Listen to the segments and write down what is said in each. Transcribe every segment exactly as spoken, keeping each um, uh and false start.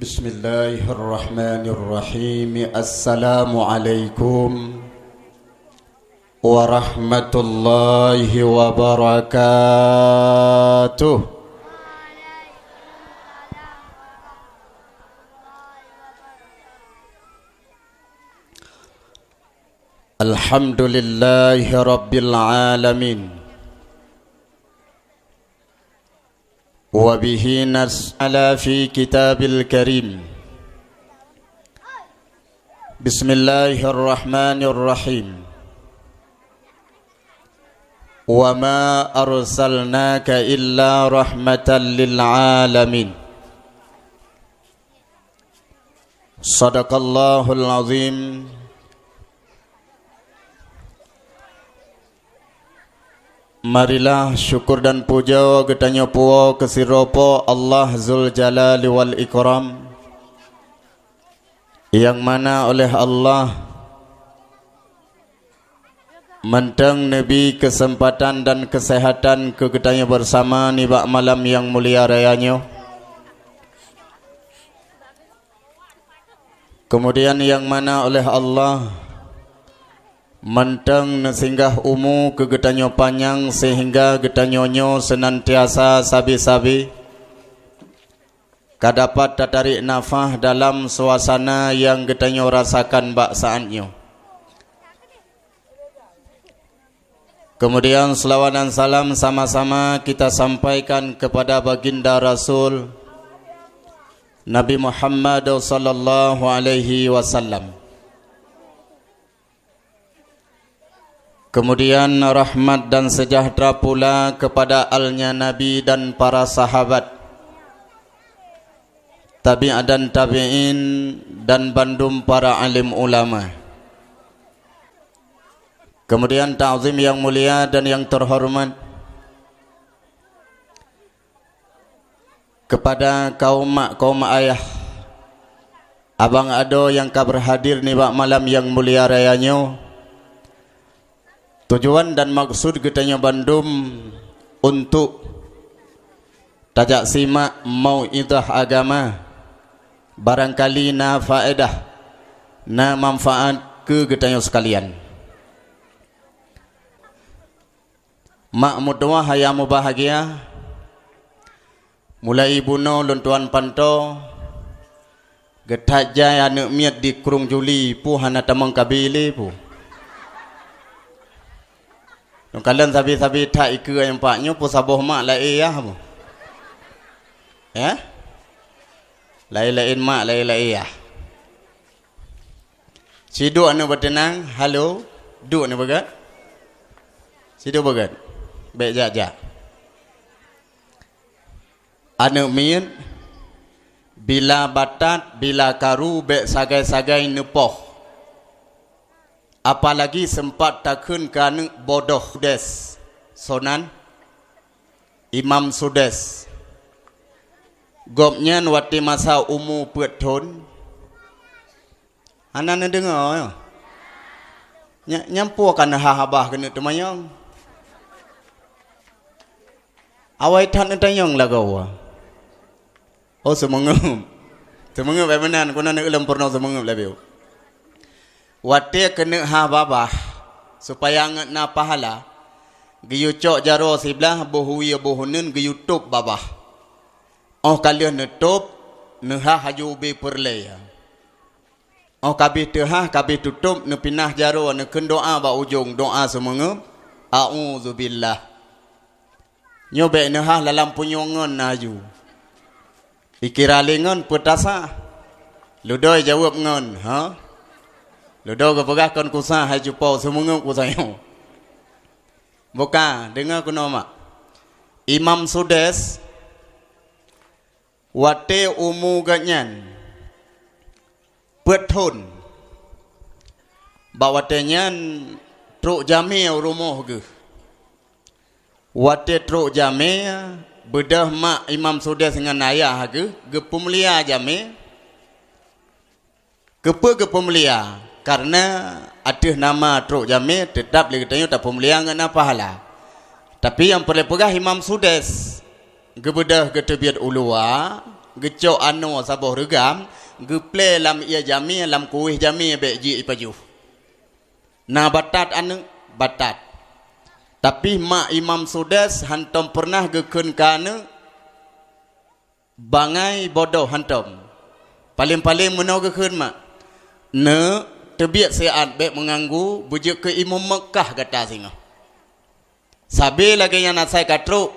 Bismillahirrahmanirrahim. Assalamualaikum warahmatullahi wabarakatuh. Alhamdulillahi rabbil alamin. Wa bihi nas'ala fi kitabil karim. Bismillahirrahmanirrahim. Wa ma arsalnaka illa rahmatan lil alamin. Sadaqallahul azim. Marilah syukur dan puja geutanyoe puwoe keu sidroe Po Allah Zul Jalali wal Ikram, nyang mana oleh Allah mantong neubi keuseumpatan dan keuseuhatan keu geutanyoe beusama nibak malam nyang mulia raya nyoe. Keumudian nyang mana oleh Allah mantong neusinggah umu keu geutanyoe panyang seuhingga geutanyoe nyoe seunantiasa sabe-sabe ka dapat tatarek nafah dalam suasana nyang geutanyoe rasakan bak saát nyoe. Keumudian, seulaweuet dan salam sama-sama kita sampaikan keupada Baginda Rasul Nabi Muhammad sallallahu alaihi wasallam. Keumudian, rahmat dan seujahteura pula keupada alnya Nabi dan para sahabat, tabi' dan tabi'in, dan bandum para alim ulama. Keumudian, takzim nyang mulia dan nyang teuhoreumat keupada kaum mak, kaum ayah, abang adoe nyang ka beuhadir nibak malam nyang mulia raya nyoe. Tujuan dan maksud geutanyoe bandum untuk tajak simak mau'izah agama, barangkali na faedah, na manfaat keu geutanyoe seukalian. Mak meutuwah, ayah mubahgia, mulai bunoe lôn tuan pantoe, geuthat jai aneuk miet di Krueng Juli, peue hana tamong kabi lé peue. Lôn kalon sabe-sabe that ikeue nyang pat nyoe, peue saboh mak laén yah peue. Ya? Laén-laén mak, laén-laén yah. Siduek aneuk beuteunang, halo, duek aneuk beugét. Siduek beugét. Bék jak-jak. Aneuk miet, bila batat, bila karu, bék sagai-sagai neupoh. Apalagi seumpat takheun keu aneuk bodoh Sudes, sonan Imam Sudes. Gobnyan watée masa umu peuet thon, hana neudeungoe nyoe. Nya-, nyang peue ka neuhah babah keuneuk teumanyong. Awai that neutanyong lagoe. Oh, seumeungeup. Seumeungeup, eh, meunan, keunan ulôn peurunoe seumeungeup leubeh. Watée keuneuk hah babah, supaya ngon na pahala, geuyue cok jaroe siblah, boh wie boh uneuen, geuyue tôb babah. Óh ka lheueh neutôb, neuhah laju ubé peureulée. Óh ka abéh teuhah, ka abéh teutôb, neupinah jaroe, neukheun doá bak ujong, doá seumeungeup, "A'udzubillah." Nyoe bék neuhah lalam punyueng ngon na aju. Ikira lé ngon peue tasah. Ludoe jaweueb ngon, ha? Ludoe geupeugah kon kusah hai cupo seumeungeup kusanyoe. Buka, deungoe keunoe mak. Imam Sudes, watée umu gobnyan peuet thon, bak watée nyan trok jamé u rumoh geuh. Watée trok jamé, beudôh mak Imam Sudes ngon ayah geuh geupeumulia jamé. Keupeue geupeumulia? Kareuna ateueh nama trok jamé teutab lé geutanyoe tapeumulia ngon na pahala. Tapi nyang peureulée peugah Imam Sudes geubeudôh geuteubiet u luwa, geucok anoe saboh reugam, geuplée lam ié jamé, lam kuweh jamé bék jeuet ipajoh. Na batat aneuëk, batat. Tapi mak Imam Sudes hantom peureunah geukheun keu aneuëk, bangai bodoh hantom. Paleng-paleng meunoe geukheun mak, "Neuk, teubiet siat bék meuganggu, beujeuet keu imum Meukah gata singoh." Sabe lagée nyan asai ka trok,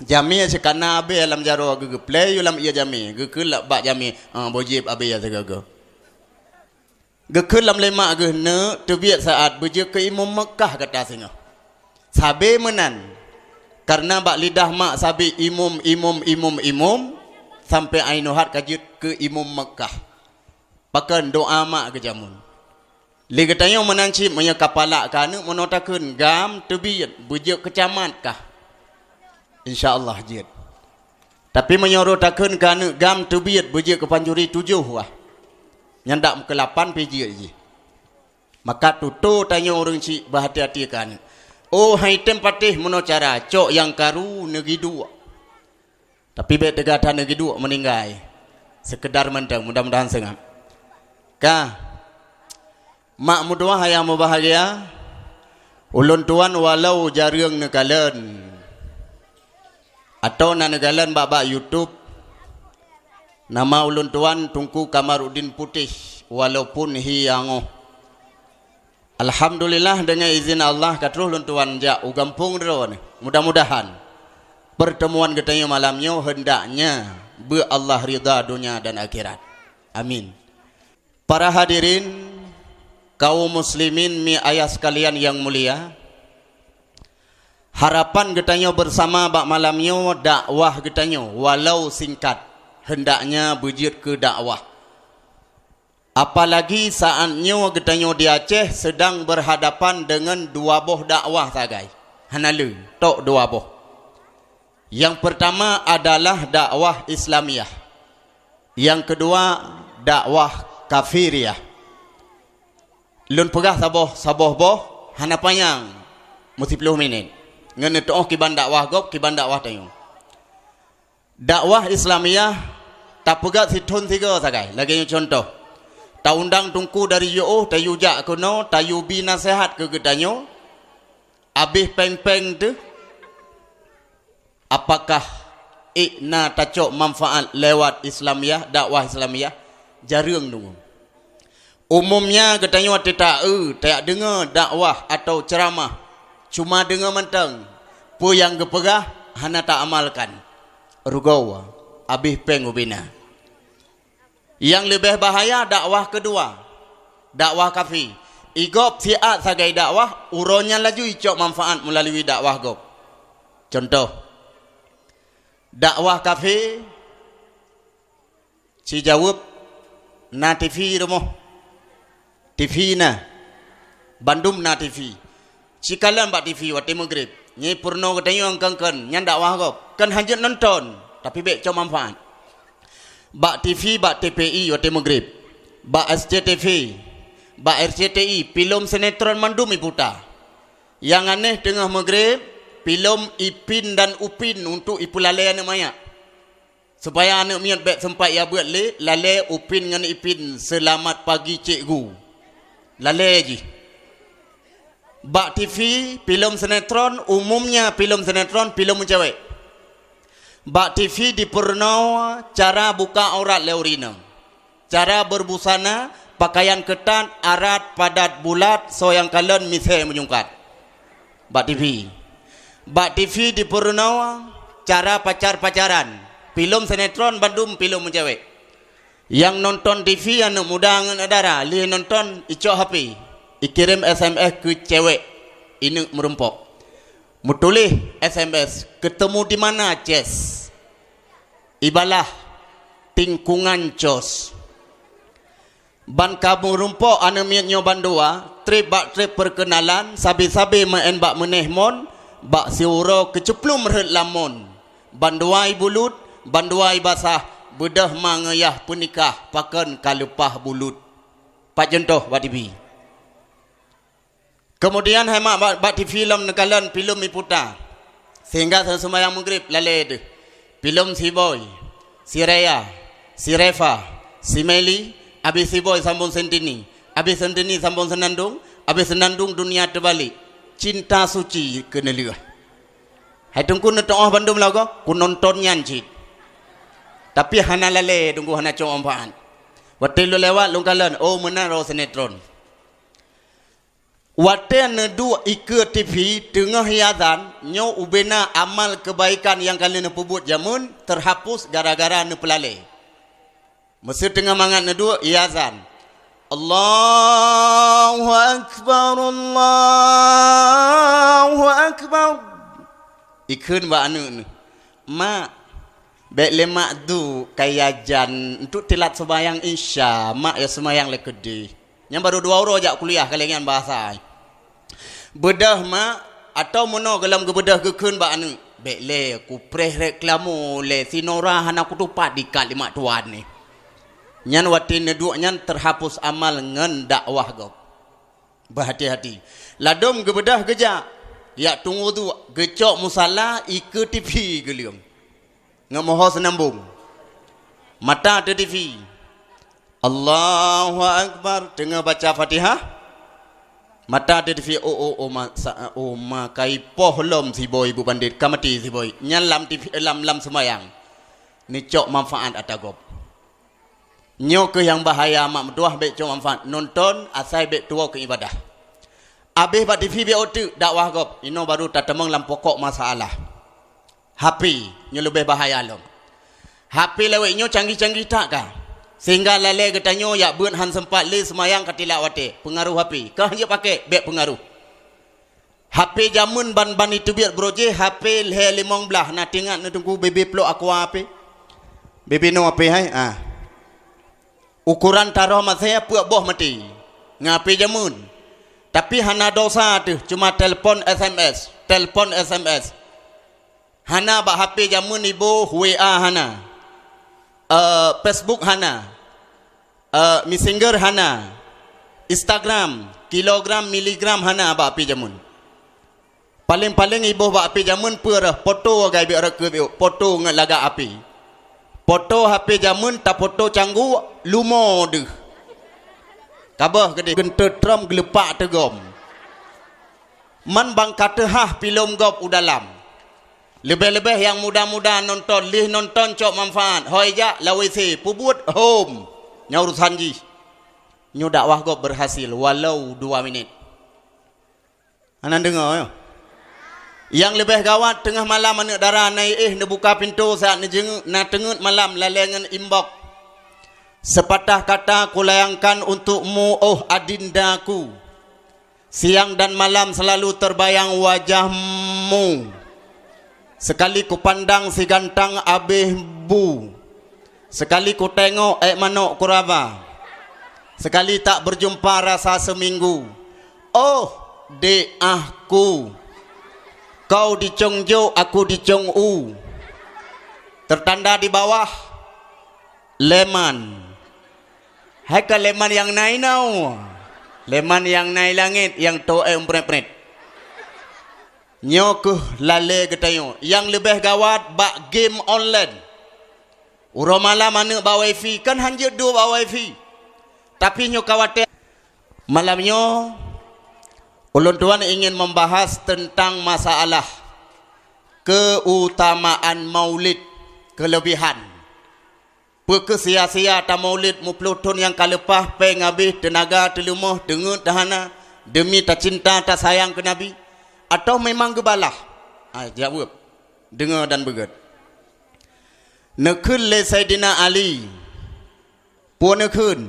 jamé sikana abée lam jaroe geugeuplée yue lam ié jamé, geukheun lam bak jamé, "Ah, boh jieb abée sigoe-goe." Geukheun lam lé mak geuh, "Neuk, teubiet siat beujeuet keu imum Meukah gata singoh." Sabe meunan, kareuna bak lidah mak sabe imum, imum, imum, imum, sampoe ainoe hat ka jeuet keu imum Meukah. Pakon doá mak geujameun. Lé geutanyoe meunan cit meunyoe ka palak keu aneuëk meunoe takheun, "Gam teubiet beujeuet keu camat kah?" Insya Allah jeuet. Tapi meunyoe roh takheun keu aneuëk, "Gam teubiet beujeuet keu pancuri tujoh wah," nyan dak meukeulapan pih jeuet jih. Maka tutoe tanyoe ureuëng chik beuhati-hati keu aneuëk. Oh, han item patéh meunoe cara, cok nyang karu neugiduek. Tapi bék teuga that neugiduek meuninggai. Seukeudar mantong, mudah-mudahan seungab. Ka. Mak meutuwah, ayah mubahgia, ulôn tuan walau jareueng neukalon, atau na neukalon bak-bak YouTube, nama ulôn tuan Teungku Kamaruddin Putéh, walaupun hi angoh. Alhamdulillah, deungon izin Allah ka troh lôn tuan jak u gampông droeneuh. Mudah-mudahan pertemuan geutanyoe malam nyoe heundaknya beu Allah ridha donya dan akhirat. Amin. Para hadirin, kaum muslimin mi ayah sekalian yang mulia, harapan geutanyoe bersama bak malam nyoe dakwah geutanyoe walau singkat, heundaknya beujeuet keu dakwah. Apalagi saat nyoe geutanyoe di Aceh sedang berhadapan dengan dua boh dakwah sagai. Hana le, tok dua boh. Yang pertama adalah dakwah Islamiyah. Yang kedua, dakwah kafiriyah. Lôn peugah saboh, saboh boh, hana panyang, meusiploh minét. Ngon neutuoh kiban dakwah gob, kiban dakwah tanyoe. Dakwah Islamiyah tapeugah sithon sigoe sagai, lagée nyoe cuntoh. Taundang teungku dari jiôh, tayue jak keunoe, tayue bi naseuhat keu geutanyoe, abéh péng-péng teuh, apakah ék na tacok manfaat lewat Islamiyah, dakwah Islamiyah? Jareueng deungoe. Umumnya geutanyoe watée ta-eu, tadeungoe dakwah atawa ceuramah, cuma deungoe mantong, peue nyang geupeugah hana taamalkan. Rugoe, abéh péng ubena. Nyang leubeh bahaya dakwah keudua, dakwah kafé. Igob siat sagai dakwah, uroe nyan laju icok manfaat meulalu dakwah gob. Cuntoh, dakwah kafé, sijaweueb na TV rumoh. TV na. Bandum na TV. Sikalon bak TV watée meugreb. Nyan peurunoe geutanyoe nyang kon-kon, nyan dakwah gob. Kon hanjeuet nonton, tapi bék cok manfaat. Bak TV, bak TPI watée meugreb. Bak SCTV, bak RCTI, pilom sinetron mandum iputa. Nyang aneh teungoh meugreb, pilom Ipin dan Upin untuk ipeulalée aneuëk manyak. Supaya aneuëk miet bék seumpat ya beuet lé, lalée Upin ngon Ipin, "Selamat pagi, Cikgu." Lalée jih. Bak TV, pilom sinetron, umumnya pilom sinetron, pilom cewek. Bak TV dipeurunoe cara buka aurat lé ureuëng inong. Cara berbusana, pakaian keutat, arat, padat, bulat, soe nyang kalon misée meujungkat. Bak TV. Bak TV dipeurunoe cara pacar-pacaran. Pilom sinetron bandum pilom cewek. Nyang nonton TV aneuëk muda ngon dara, lheueh nonton icok HP, ikirém SMS keu cewek, ineuk meurumpok. Meutuléh SMS, "Ketemu di mana, Ces?" Ibalah, "Tingkungan, Cos." Ban ka meurumpok aneuëk miet nyoe bandua, treb bak treb perkenalan, sabe-sabe meu'en bak meunéh mon, bak siuroe keuceuplum rhot lam mon. Bandua ibulut, bandua ibasah, beudôh ma ngon yah peunikah, pakon ka leupah bulut. Pat cuntoh bak TV. Keumudian hai mak bak, bak TV lom neukalon pilom iputa. Sehingga seumayang Maghrib lalée deuh. Pilom si Boy, si Raya, Si Reva, si Meli, abéh si Boy sambong Sentini, abéh Sentini sambong Senandong, abéh Senandong dunia teubalek. Cinta suci keuneulheueh. Hai Teungku neutuoh bandum lagoe, kunonton nyan cit. Tapi hana lalée Teungku, hana cok manfaat. Watée lôn lewat lôn kalon, oh meunan roh sinetron. Watée neuduek ikeue T V teungoh iazan, nyoe ubena amal keubaikan nyang ka lheueh neupeubuet jameun teuhapus gara-gara neupeulalée. Meuseu teungoh mangat neuduek iazan, "Allahu Akbar, Allahu Akbar." Ikheun bak aneuëk neuh, "Mak, bék lé mak duek kaya jan, untuk tilat seumayang Isya, mak ya seumayang lé keudeh." Nyang barô dua uroe jak kuliah ka lé nyan bahasa. "Beudôh mak," atau meunoe gohlom geubeudôh geukheun bak aneuëk, "Bék lé, kupreh reklamo lé, si Nora hana kutupat dikat lé mak tuan nyoe." Nyan watée neuduek nyan teuhapus amal ngon dakwah gob. Beuhati-hati. Ladôm geubeudôh geujak, jak tueng uduk, geucok musala, ikeue T V geuleueng. Ngon moho seunambong. Mata ateueh T V. Allahu Akbar, teungoh baca Fatihah. Mata ateueh T V, oh, oh, oh, ma, sa, oh, ma, ka ipoh lom si Boy bu bandét, ka maté si Boy. Nyan lam T V, lam, lam seumayang. Neucok manfaat ata gob. Nyoe kheueh nyang bahaya, mak meutuah bék cok manfaat. Nonton, asai bék tuwoe keu ibadah. Abéh bak T V bék ôk teuk dakwah gob, inoe barô tatamong lam pokok masalah. H P nyoe leubeh bahaya lom. H P lawét nyoe canggih-canggih that ka, sehingga lalée geutanyoe jak beuet han seumpat lé seumayang ka tilak watée, peungaruh H P. Ka han jeuet pakék, bék peungaruh. H P jameun ban-ban iteubiet brôjéh, H P lhée limong blaih, na teuingat neuh Teungku, bebe plôk aqua H P? Bebe noe H P hai, ah. Ukoran taroh maséh peuet boh maté. Ngon H P jameun. Tapi hana dosa teuh, cuma telepon S M S, telepon S M S. Hana bak H P jameun iboh W A hana. Eh, Facebook hana. Eh, Messenger hana. Instagram, kilogram, miligram hana bak H P jameun. Paléng-paléng iboh bak H P jameun peue reuh, poto gai biek reukeue biek, poto ngon lagak H P. Poto H P jameun tapoto cangguek lumo deuh. Kaböh geudeh geunteut trom geuleupak teugom. Man bang ka teuhah pilom gob u dalam. Leubeh-leubeh nyang muda-muda nonton, lheueh nonton cok manfaat, hôi jak lam W C, peubuet hom. Nyan urusan jih. Nyoe dakwah gob berhasil walau dua minit. Hana deungoe, nyoe. Nyang leubeh gawat, teungoh malam aneuëk dara na éh neubuka pintoe saat neujeungeuk, na teungeut malam lalée ngon inbox. Sepatah kata kulayangkan untukmu, oh adindaku. Siang dan malam selalu terbayang wajahmu. Sekali kupandang si gantang abéh bu. Sekali kutengok ék manok kuraba. Sekali tak berjumpa rasa seminggu. Oh, dek ahku. Kau di cong jok, aku di cong u. Tertanda di bawah, leman. Hai ka leman nyang na inoe. Leman nyang na i langét, nyang toe umpret-pret. Nyoe kheueh lalée geutanyoe. Nyang leubeh gawat bak game online. Uroe malam aneuëk bak wifi, kan han jeuet duek bak wifi. Tapi nyoe ka watée. Malam nyoe, ulôn tuan ingin membahas tentang masalah keutamaan maulid, kelebihan. Peu kheueh sia-sia tamaulid muploh thon nyang ka leupah, péng habéh, teunaga teuleumoh, teungeut teuhana, deumi tacinta tasayang keu Nabi? Atawa memang geubalah? Ah, jaweueb, deungoe dan beugét. Neukheun lé Saidina Ali, peue neukheun,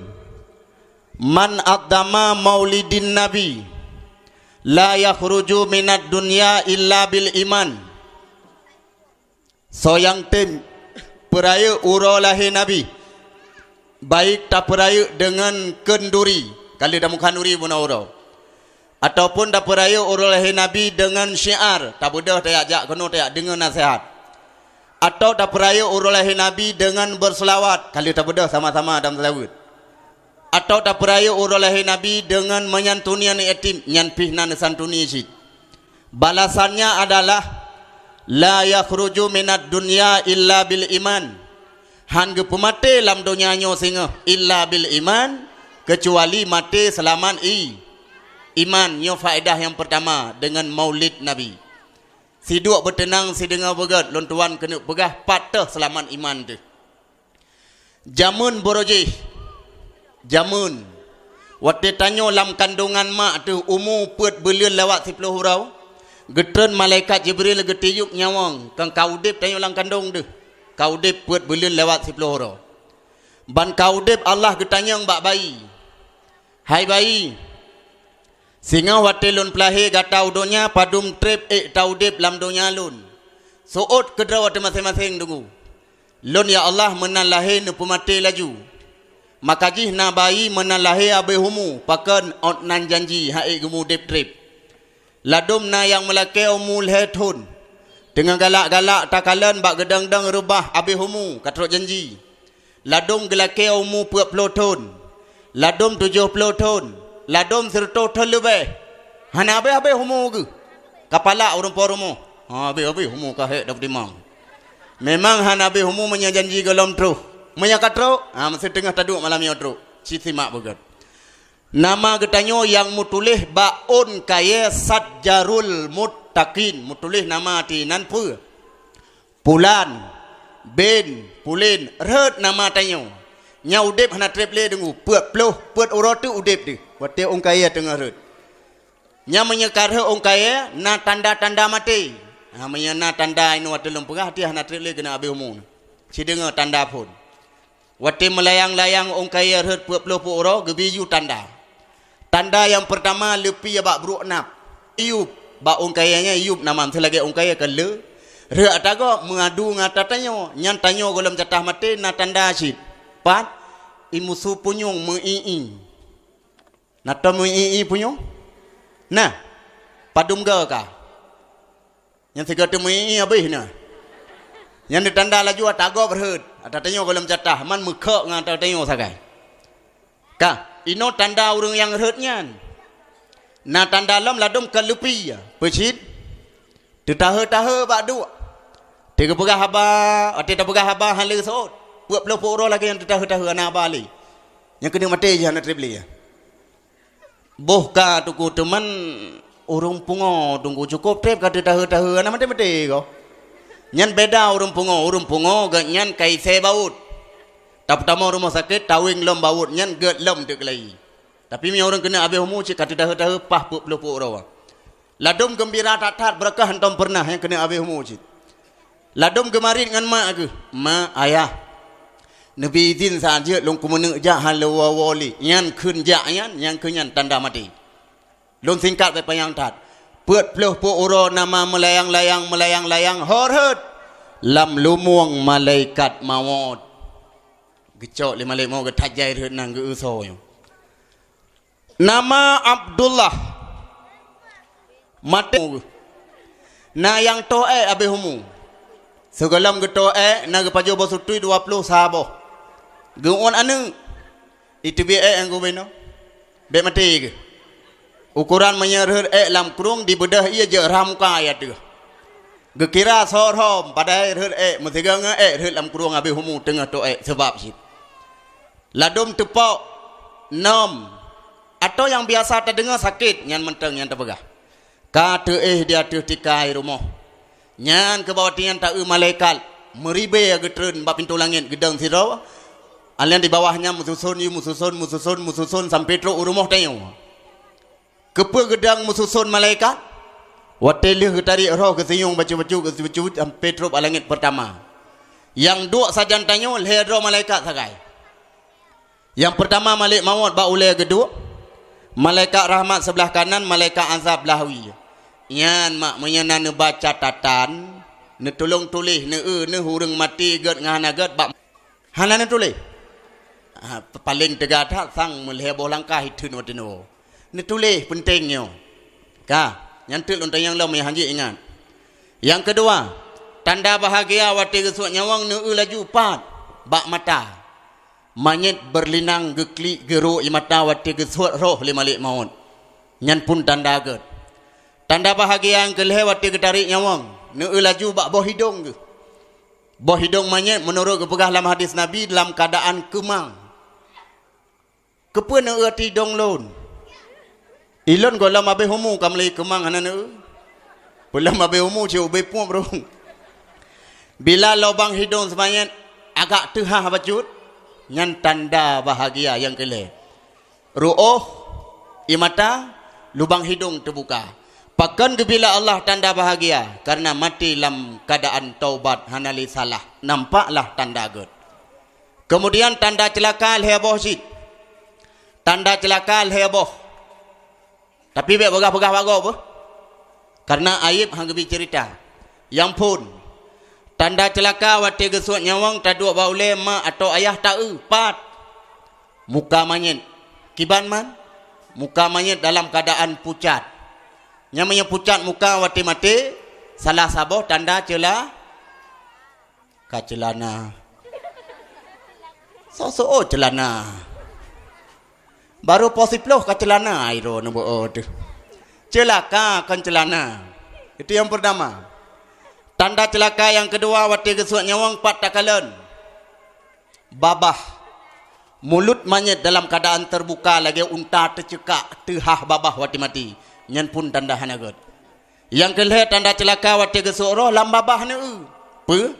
"Man addama maulidin Nabi, la yakhruju minad dunya illa bil iman." Soe nyang tem peurayeuk uroe lahé Nabi, baik tapeurayeuk deungon kheun duri, ka lheueh tameukhanduri bunoe uroe, ataupun tapeurayeuk uroe lahé Nabi deungon syiar, tabeudôh tajak jak keunoe tajak deungon naseuhat, atawa tapeurayeuk uroe lahé Nabi deungon beuseulawat, ka lheueh tabeudôh sama-sama dan seulaweuet. Atawa tapeurayeuk uroe lahé Nabi deungon menyantuni aneuk yatim, nyan pih na neusantuni cit. Balasannya adalah, "La yakhruju minad dunya illa bil iman." Han geupeumaté lam donya nyoe singoh illa bil iman, keucuali maté seulamat i-, iman. Nyoe faedah nyang peurtama deungon Maulid Nabi. Siduek beuteunang sideungoe beugét, lôn tuan keuneuk peugah pat teuh seulamat iman teuh. Jameun barô jih, jameun watée tanyoe lam kandongan mak teuh umu peuet buleuen lewat siploh uroe, geutreun malaikat Jibril geutiyueb nyawöng, kon ka udeb tanyoe lam kandong deuh, ka udeb peuet buleuen lewat siploh uroe. Ban ka udeb Allah geutanyong bak bayi, "Hai bayi, singoh watée lôn peulahé gata u donya, padum treb ék taudeb lam donya lôn? Seuôt keudroe teuh maséng-maséng deungoe. Lôn, ya Allah, meunan lahé neupeumaté laju. Maka jih na bayi meunan lahé habéh umu, pakon ôt nan janji han ék geumudeb treb. Ladôm na nyang meulakée umu lhée thon, teungoh galak-galak takalon bak geudong-dong reubah habéh umu ka trok janji. Ladôm geulakée umu peuet ploh thon, ladôm tujoh ploh thon, ladôm sireutôh thon leubeh, hana habéh-habéh umu geuh. Ka palak ureuëng po rumoh, ha, habéh-habéh umu ka hék dapeutimang. Memang hana habéh umu meunyoe janji gohlom troh. Meunyoe ka trok, ha, meuseue teungoh taduek malam nyoe trok. Cit simak beugét. Nama geutanyoe nyang meutuléh bak ôn kayée Satjarul Muttaqin, meutuléh nama ti nan peue? Pulan bin Pulen, rhot nama tanyoe. Nyang udeb hana treb lé deungoe, peuet ploh, peuet uroe teuk udeb deuh, watée ôn kayée teungoh rhot. Nyan meunyoe ka rhot ôn kayée, na tanda-tanda maté. Ha, meunyoe na tanda inoe watée lôn peugah, tiah hana treb lé keuneuk habéh umu. Sideungoe tanda phon. Watée meulayang-layang ôn kayée rhot peuet ploh peuet uroe, geubri yub tanda. Tanda nyang peurtama leupie bak bruek nab. Yub, bak ôn kayée nyan yub nama meuseulagée ôn kayée ka le. Rhot ata gob meuadu ngon ata tanyoe, nyan tanyoe gohlom catah maté na tanda cit. Pat, i musu punyueng meu-i-i. Na tom meu-i-i punyueng? Nah, padum goe ka. Nyang sigoe teumeu-i-i habéh na. Nyan neutanda laju ata gob rhot, ata tanyoe gohlom catah, man meukhok ngon ata tanyoe sagai. Ka, inoe tanda ureuëng nyang rhot nyan. Na tanda lom ladôm ka leupie, peucit. Teutahe-tahe bak duek. Teupeugah haba, watée tapeugah haba hana le seuôt. Peuet ploh peuet uroe lagée nyang teutahe-tahe hana haba lé. Nyang keuneuk maté jih hana treb lé. Boh ka teungku teuman ureuëng pungo teungku cukôp treb ka teutahe-tahe hana maté-maté goe. Nyan beda ureuëng pungo, ureuëng pungo gét nyan ka isée baôt. Tapeutamong rumoh sakét taweng lom baôt nyan gét lom teuk keulayi. Tapi meunyoe ureuëng keuneuk habéh umu cit ka teutahe-tahe paih peuet ploh peuet uroe. Ladôm geumbira that-that beureukat hántom peureunah nyang keuneuk habéh umu cit. Ladôm geumarit ngon mak geuh, "Ma, ayah, neubi idhin saát jeuet lôn keumeuneuek jak hana lôn woe-woe lé." Nyan kheun jak nyan, nyang keu nyan tanda maté. Lôn singkat bék panyang that. Peuet ploh peuet uroe nama meulayang-layang, meulayang-layang ho rhot lam lumueng malaikat mawöt. Geucok lé malaikat mawöt geuthat jai rhot nan geu-eu soe nyoe. Nama Abdullah. Maté. Na nyang toh ék habéh umu. Sigohlom geutoh ék na geupajoh boh sutui dua ploh saboh. Geuuet aneuëk. Iteubiet ék nyang geubeunöh. Bék maté geuh. Ukoran meunyoe rhot ék lam krueng dibeudôh ié jeuet rhah muka ateueh. Geukira soe rhom padahai rhot ék meusigoe ngon ék rhot lam krueng habéh umu teungoh toh ék seubab cit. Ladôm teupok, nöm, atau nyang biasa tadeungoe sakét nyan mantong nyang tapeugah. Ka teuéh di ateueh tikai rumoh. Nyan keuh bak watée nyan ta-eu malaikat meuribée geutreun bak pintoe langét geudong sidroe. Alèh di bawah nyan meususon, yue meususon, meususon, meususon sampoe trok u rumoh tanyoe. Keupeue geudong meususon malaikat? Watée lheueh geutarék roh geusinyueng bacut-bacut, geubacut sampoe trok bak langét peurtama. Nyang duek sajan tanyoe lhée droe malaikat sagai. Nyang peurtama malek mawöt bak ulée geuduek, malaikat rahmat seublah kanan, malaikat azab blah wie. Nyan mak meunyoe na neuba catatan, neutulông tuléh, neueu neuh ureuëng maté gét ngon hana gét bak Hana neutuléh. Ha, paléng teuga that sang meulhée boh langkah itheun watée nyoe. Neutuléh peunteng nyoe. Ka, nyan teuk lôn tanyong lom nyang hanjeuet ingat. Nyang keudua, tanda bahagia watée geusuet nyawöng neueu laju pat bak mata. Manyét beurlinang geuklik geurok ie mata watée geusuet roh lé malek mawöt. Nyan pun tanda gét. Tanda bahagia nyang keulhée watée geutarek nyawöng, neueu laju bak boh hidong geuh. Boh hidong manyét meunurot geupeugah lam hadis Nabi lam keuadaan keumang. Keupeue neueu ati hidong lôn? Ilôn gohlom habéh umu ka meulée keumang hana neueu. Peulom habéh umu cit ubé pueb rhung. Bila lubang hidong seumanyét agak teuhah bacut, nyan tanda bahagia nyang keu lhée. Ru'oh, ie mata, lubang hidong teubuka. Pakon geubila Allah tanda bahagia? Kareuna maté lam keuadaan taubat, hana lé salah. Nampaklah tanda gét. Keumudian tanda ceulaka lhée boh cit. Tanda ceulaka lhée boh. Tapi bék peugah-peugah bak gob beuh. Kareuna aéb han geubi ceurita. Nyang phon. Tanda ceulaka watée geusut nyawöng taduek bak ulée mak atau ayah taeu, pat. Muka manyét. Kiban man? Muka manyét dalam keuadaan pucat. Nyang meunyoe pucat muka watée maté, salah saboh tanda ceula-, ka ceulana. Soe-soe ceulana? Barô poh siplôh ka ceulana, ai droe neuboh teuh. Ceulaka kon ceulana. Itu nyang peurtama. Tanda ceulaka nyang keudua watée geusut nyawöng pat takalon. Babah. Mulut manyét dalam keuadaan teubuka lagée unta teuceukak teuhah babah watée maté. Nyan phon tanda hana gét. Nyang keu lhée tanda ceulaka watée geusut roh lam babah neueu. Peue?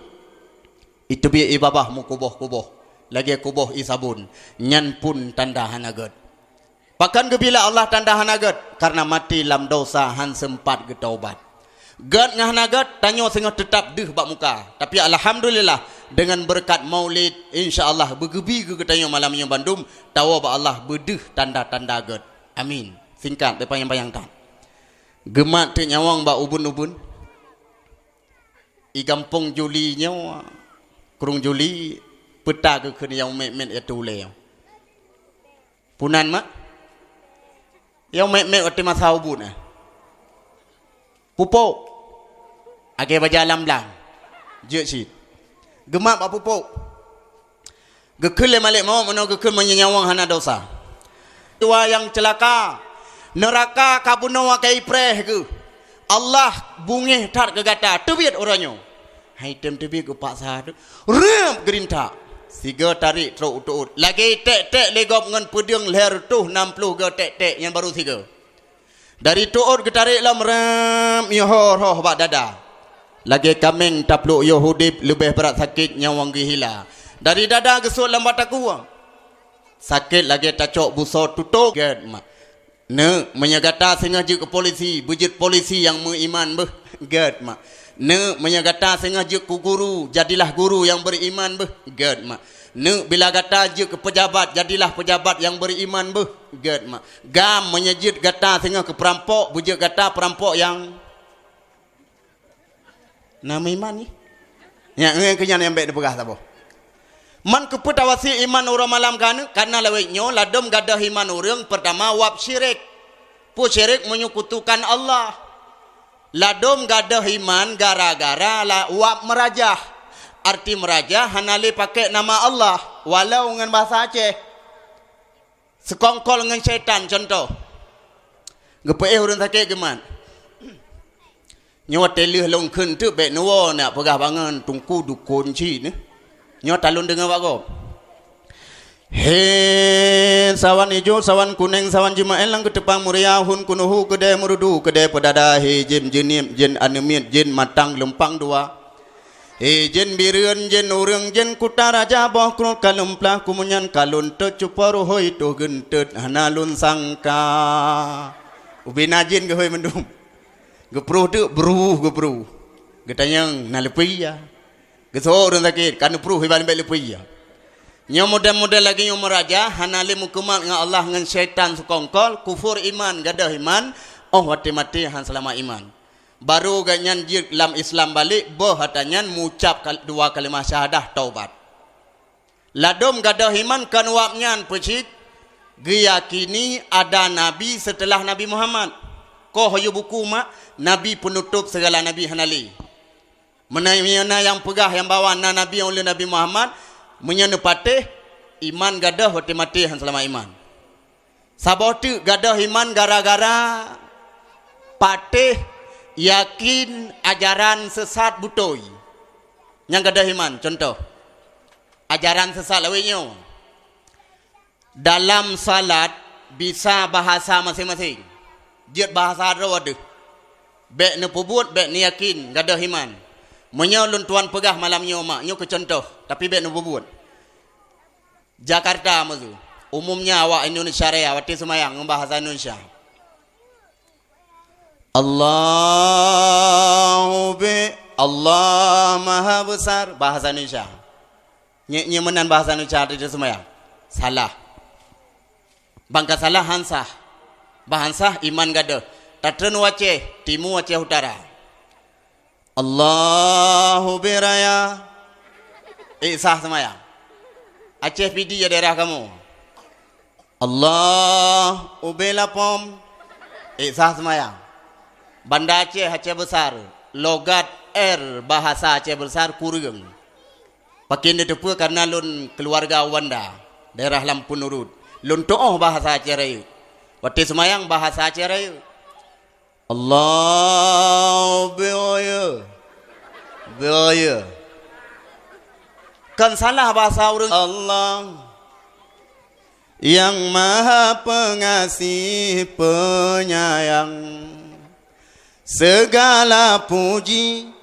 Iteubiet ie babah meukuboh-kuboh, lagée kuboh ie sabon. Nyan phon tanda hana gét. Pakon geubila Allah tanda hana gét? Kareuna maté lam desya han seumpat geutaubat. Gét ngon hana gét, tanyoe singoh teutab deuh bak muka. Tapi alhamdulillah, deungon beureukat maulid, insya Allah beugeubi keu geutanyoe malam nyoe bandum, tawoe bak Allah beudeuh tanda-tanda gét. Amin. Singkat, beupanyang-panyang that. Geumat teuk nyawöng bak ubun-ubun. I gampông Juli nyoe, krueng Juli, peuta geukheun nyang mét-mét ya tulée. Punan mak? Nyang mét-mét watée masa ubun, eh. Pupôk. Agée baja lam blang. Jeuet cit. Geumat bak pupôk. Geukheun lé malaikat maut meunoe geukheun meunyoe nyawöng hana desya. Dua nyang ceulaka. Neuraka ka bunoe ka ipreh geuh. Allah beungéh that keu gata. Teubiet uroe nyoe. Hai tem teubiet geupaksa tu. Reuep geurintak. Sigoe tarék trok u teuôt. Lagée ték-ték lé gob ngon peudeueng lhée reutôh nam ploh goe ték-ték nyan barô sigoe. Dari teuôt geutarék lom reuep yoh roh bak dada. Lagée kaméng tapluek yoh udeb leubeh brat sakét nyawöng geuhila. Dari dada geusut lam bataku. Sakét lagée tacok busoe tutôk. Gét mak. Neuk, meunyoe gata singoh jeuet keu polisi, beujeuet polisi nyang meuiman beuh. Gét mak. Neuk, meunyoe gata singoh jeuet keu guru, jadilah guru nyang beriman beuh. Gét mak. Neuk, bila gata jeuet keu peujabat, jadilah peujabat nyang beriman beuh. Gét mak. Gam, meunyoe jeuet gata singoh keu peurampok, beujeuet gata peurampok nyang na meuiman nyoe. Nyan, nyan keuh nyan nyang bék neupeugah saboh. Man keupeue tawasiek iman uroe malam keuneuk? Kareuna lawét nyoe ladôm gadôh iman ureuëng, peurtama wab syirik. Peue syirik? Menyekutukan Allah. Ladôm gadôh iman gara-gara la-, wab meurajah. Arti meurajah hana lé pakai nama Allah, walau ngon bahasa Aceh. Seukongkol ngon syaitan, cuntoh. Geupeuéh ureuëng sakét geumat. Nyoe watée lheueh lôn kheun teuk bék neuwoe nak peugah bangon teungku dukon cit nyoe. Nyoe talôn deungoe bak gob. He sawan ijo, sawan kuneng, sawan jeumaén lam geuteupang muria, hun kunuhu keudée meurudu, keudée peudada, he jén jeunieb, jén aneuk miet, jén matang lumpang dua. He jén bireuen, jén ureuëng, jén kuta raja boh krot ka lumplah, kumunyan ka lôn tot cupo ruhôi toh geuntot hana lôn sangka. Ubena jén geuhôi mandum. Geupruh teuk bruh geupruh. Geutanyong na leupie ya. Geusoe ureuëng sakét ka neupruh iban bék leupie ya. Nyoe model-model lagée nyoe meuraja hana lé meukumat ngon Allah ngon syaitan seukongkol, kufur iman, gadôh iman, óh watée maté han seulamat iman. Barô gobnyan jeuet lam Islam balek, boh ata nyan meuucab kal-, dua kalimah syahadah taubat. Ladôm gadôh iman kon wab nyan peucit geuyakini ada nabi seuteulah Nabi Muhammad. Koh yue buku mak, nabi peunutôb seugala nabi hana lé. Meunan, meunan nyang peugah nyang bahwa na nabi ulôn Nabi Muhammad, meunyoe neupatéh, iman gadôh watée maté han seulamat iman. Saboh teuk gadôh iman gara-gara patéh yakin ajaran sesat beutôi. Nyang gadôh iman, contoh. Ajaran sesat lawét nyoe. Dalam salat bisa bahasa maséng-maséng. Jeuet bahasa droe deuh. Bék neupeubuet, bék neuyakin, gadôh iman. Meunyoe lôn tuan peugah malam nyoe mak, nyoe keu contoh, tapi bék neupeubuet. Jakarta meusu. Umumnya awak Indonesia Raya watée seumayang ngon bahasa Indonesia. Allahu bi, Allah Maha Besar, bahasa Indonesia. Nyek-nyek meunan bahasa Indonesia di seumayang. Salah. Bangka salah hansah. Bahansah iman gadôh. Tatreun u Aceh, timu Aceh Utara. Allahu bi raya. Ék sah seumayang. Aceh Pidie ya daerah kamu. Allah ubé lapom. Ék sah seumayang. Banda Aceh, Aceh Besar. Logat R bahasa Aceh Besar kureueng. Pakén neuteupeue kareuna lôn keuluwarga u Banda, daerah Lampun Urut. Lôn tuoh bahasa Aceh Rayeuk. Watée seumayang bahasa Aceh Rayeuk. Allah beuyeu. Beuyeu. Kan salah bahasa ureuëng Allah yang maha pengasih penyayang. Segala puji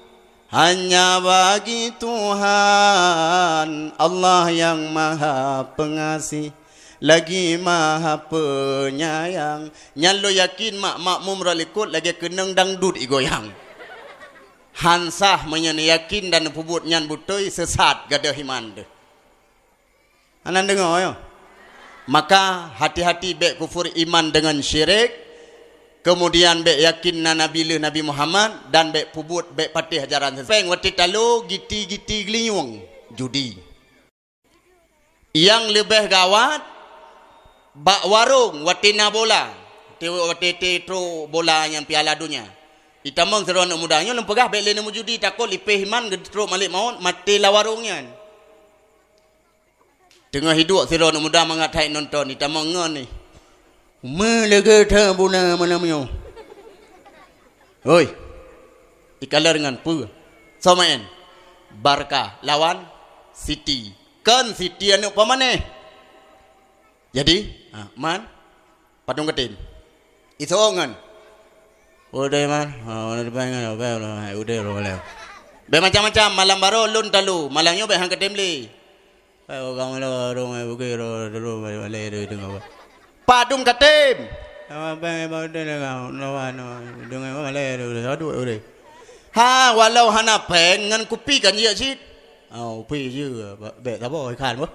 hanya bagi Tuhan, Allah yang maha pengasih lagi maha penyayang. Nyan lôn yakin mak makmum rot likot lagée keunong dangdut igoyang. Hansah meunyoe yakin dan peubuet nyan beutôi, sesat gadôh iman deuh. Hana deungoe nyoe. Maka hati-hati bék kufur iman deungon syirik, kemudian bék yakin na nabi lheueh Nabi Muhammad dan bék peubuet bék patéh ajaran sesat. Péng watée talo giti-giti geulinyueng judi. Nyang leubeh gawat bak warong watée na bola. Watée watée trok bola nyang piala dunia. Itamong sidroe aneuk muda nyoe lôn peugah bék lé neumujudi takot lipéh iman geutrok malek maut maté lam warong nyan. Teungoh hiduek sidroe aneuk muda mangat hai nonton itamong ngon ni. Meuleugeue that buna malam nyoe. Hoi. Ikalon ngon peue? Somaen. Barca lawan City. Kon City aneuk peumanéh. Jadi, ha, man padum katem. Isoe ngon. Udeh man. Ha, udah depan ngon. Udeh lo. Bék macam-macam malam baroe lôn talo. Malam nyoe bék han katem lé. Hai, orang mana orang ai bukit ro dulu balik tu tengok apa. Padum katem. Apa bang bang tu dengan nawa nawa dengan apa leh tu satu tu. Ha, walau hana péng ngon kupi kan jeuet cit. Oh, kupi je. Bék sabar ikan boh.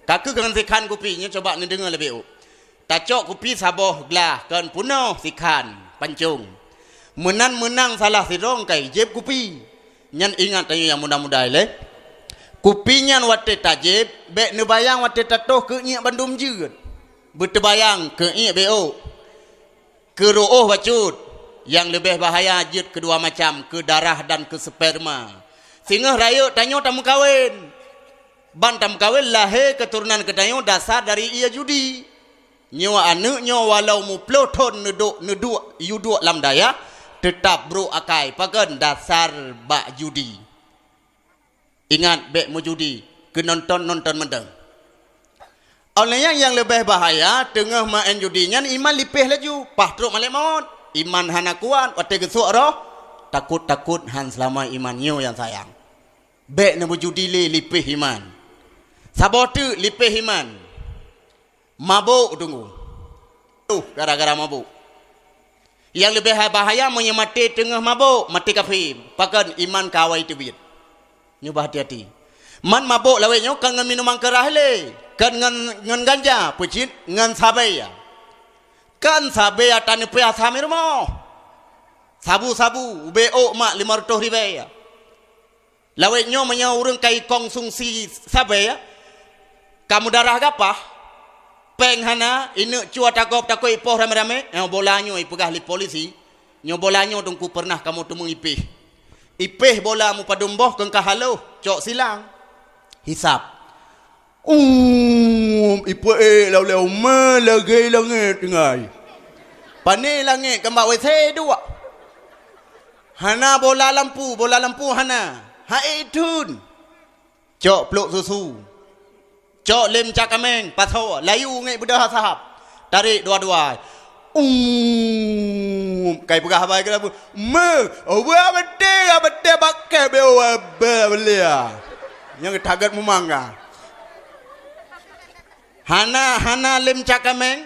Kakeu ngon sikhan kupi nyoe cuba neudeungoe leubeh. Tacok kupi saboh glah kon peunoh sikhan pancong. Meunan meunang salah sidroe kai jieb kupi. Nyan ingat tanyoe nyang muda-muda ilée. Kupi nyan watée tajieb, bék neubayang watée tatoh keu ngiek bandum jeuet. Beuteubayang keu ngiek bék ôk. Keu reuôh bacut, nyang leubeh bahaya jeuet keudua macam, keu darah dan keu sperma. Singoh rayeuk tanyoe tameukawen. Ban tameukawen lahé keuturonan geutanyoe dasar dari ie judi. Nyoe aneuk nyoe walau muploh thon neuduek, neuduek, yuduek lam dayah, teutab brok akai pakon dasar bak judi. Ingat bék meujudi, keu nonton, nonton mantong. Óh lheueh nyan nyang leubeh bahaya, teungoh maén judi nyan iman lipéh laju, paih trok malek mawöt. Iman hana kuat, watée geusuek roh, takot-takot han seulama iman nyoe nyang sayang. Bék neumeujudi lé lipéh iman. Saboh teuk lipéh iman. Mabök tunggu. Tuh, gara-gara mabök. Nyang leubeh bahaya meunyoe maté teungoh mabök, maté kafé, pakon iman ka awai teubiet. Nyoe bah hati-hati. Man mabök lawét nyoe kon ngon minuman keurah lé, kon ngon, ngon ganja, peucit ngon sabe. Kon sabe ata neupiah sami rumoh. Sabu-sabu, ubé ôk mak lima reutôh ribée. Lawét nyoe meunyoe ureuëng ka ikonsumsi sabe, ka meudarah gapah, péng hana, ineuk cua tagob takot ipoh ramé-ramé, nyoe bola nyoe ipeugah lé polisi, nyoe bola nyoe teungku peureunah kamoe teumeung ipéh. Ipéh bola mupadum boh keu ka haloh, cok silang. Hisab. Um, ipeuék lam lé uma lagée langét tinggai. Pané langét keumbak W C duek. Hana bola lampu, bola lampu hana. Hai thon. Cok plôk susu. Cok lem ca kaméng, pasoe, layu ngieng beudôh sahab. Tarek dua-dua. Um, kai peugah haba keu labu. Me, uba beutôi, beutôi bakeh be uba belia. Nyang tagat mumangga. Hana, hana lem ca kaméng.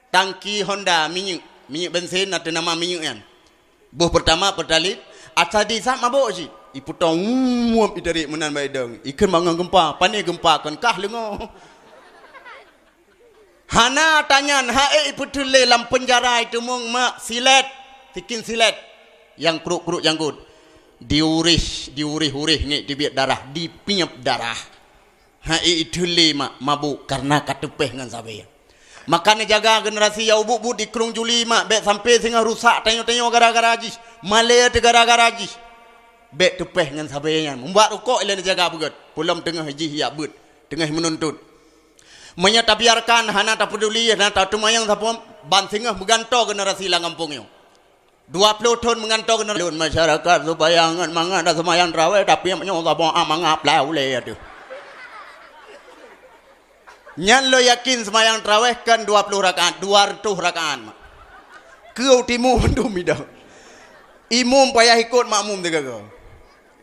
Tangki Honda minyeuk, minyeuk bensin atau nama minyeuk nyan. Boh Pertamax, Pertalite, asa di sab mabök cit. Ipeutong, wuup, itarek meunan bak idong. Ikheun mangat geumpa, pané geumpa kon kah leungoe. Hana tanyan, hai ipeuteulee lam peunjara iteumong mak silet, sikin silet nyang kruk-kruk janggot. Diurih, diurih-urih ngieng teubiet darah, dipiep darah. Hai iteulee mak mabök kareuna ka teupeh ngon sabe. Maka neujaga generasi nyang ubit-ubit di krueng Juli mak, bék sampai singoh rusak tanyoe-tanyoe gara-gara jih, malée teuh gara-gara jih. Bék teupeh ngon sabe nyan. Mubat rukok ilée neujaga beugét. Peulom teungoh jih jak beuet, teungoh meununtut. Meunyoe tabiarkan hana tapeuduli, hana tateumayang sapeue, ban singoh meugantoe generasi lam gampông nyoe. Dua ploh thon meugantoe keunoe lôn masyarakat supaya ngon mangat dan seumayang tarawih, tapi meunyoe saboh a mangat plah ulée ateueh. Nyan lôn yakin seumayang tarawih kon dua ploh rakaat, dua reutôh rakaat mak. Keu timu mandum idang. Imum payah ikot makmum teugaga.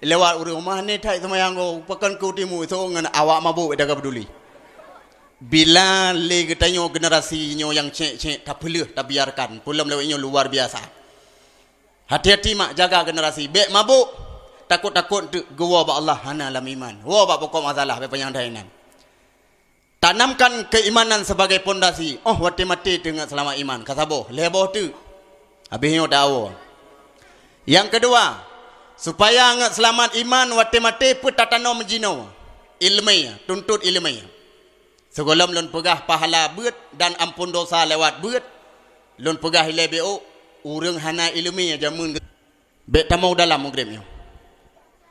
Lewat ureuëng rumah ni that seumayang go, pakon keu timu, so ngon awak mabök dak ka peuduli. Bila lé geutanyoe generasi nyoe nyang cék-cék tapeuleueh, tabiarkan, peulom lewat nyoe luar biasa. Hati-hati mak jaga generasi, bék mabök, takot-takot teuk geuwoe bak Allah hana lam iman. Woe bak pokok masalah, bék panyang dai nan. Tanamkan keimanan sebagai pondasi. Oh, watée maté teuh ngat seulamat iman, ka saboh, lhée boh teuk. Habéh nyoe dawa. Nyang keudua, supaya ngat seulamat iman watée maté peuet tatanom jinoe. Iéleumé, tuntot iéleumé. Sigohlom lôn peugah pahala beuet dan ampon dosa lewat beuet, lôn peugah ilée bék, ureuëng hana iéleumé jameun ge-, bék tamong dalam mugreb nyoe.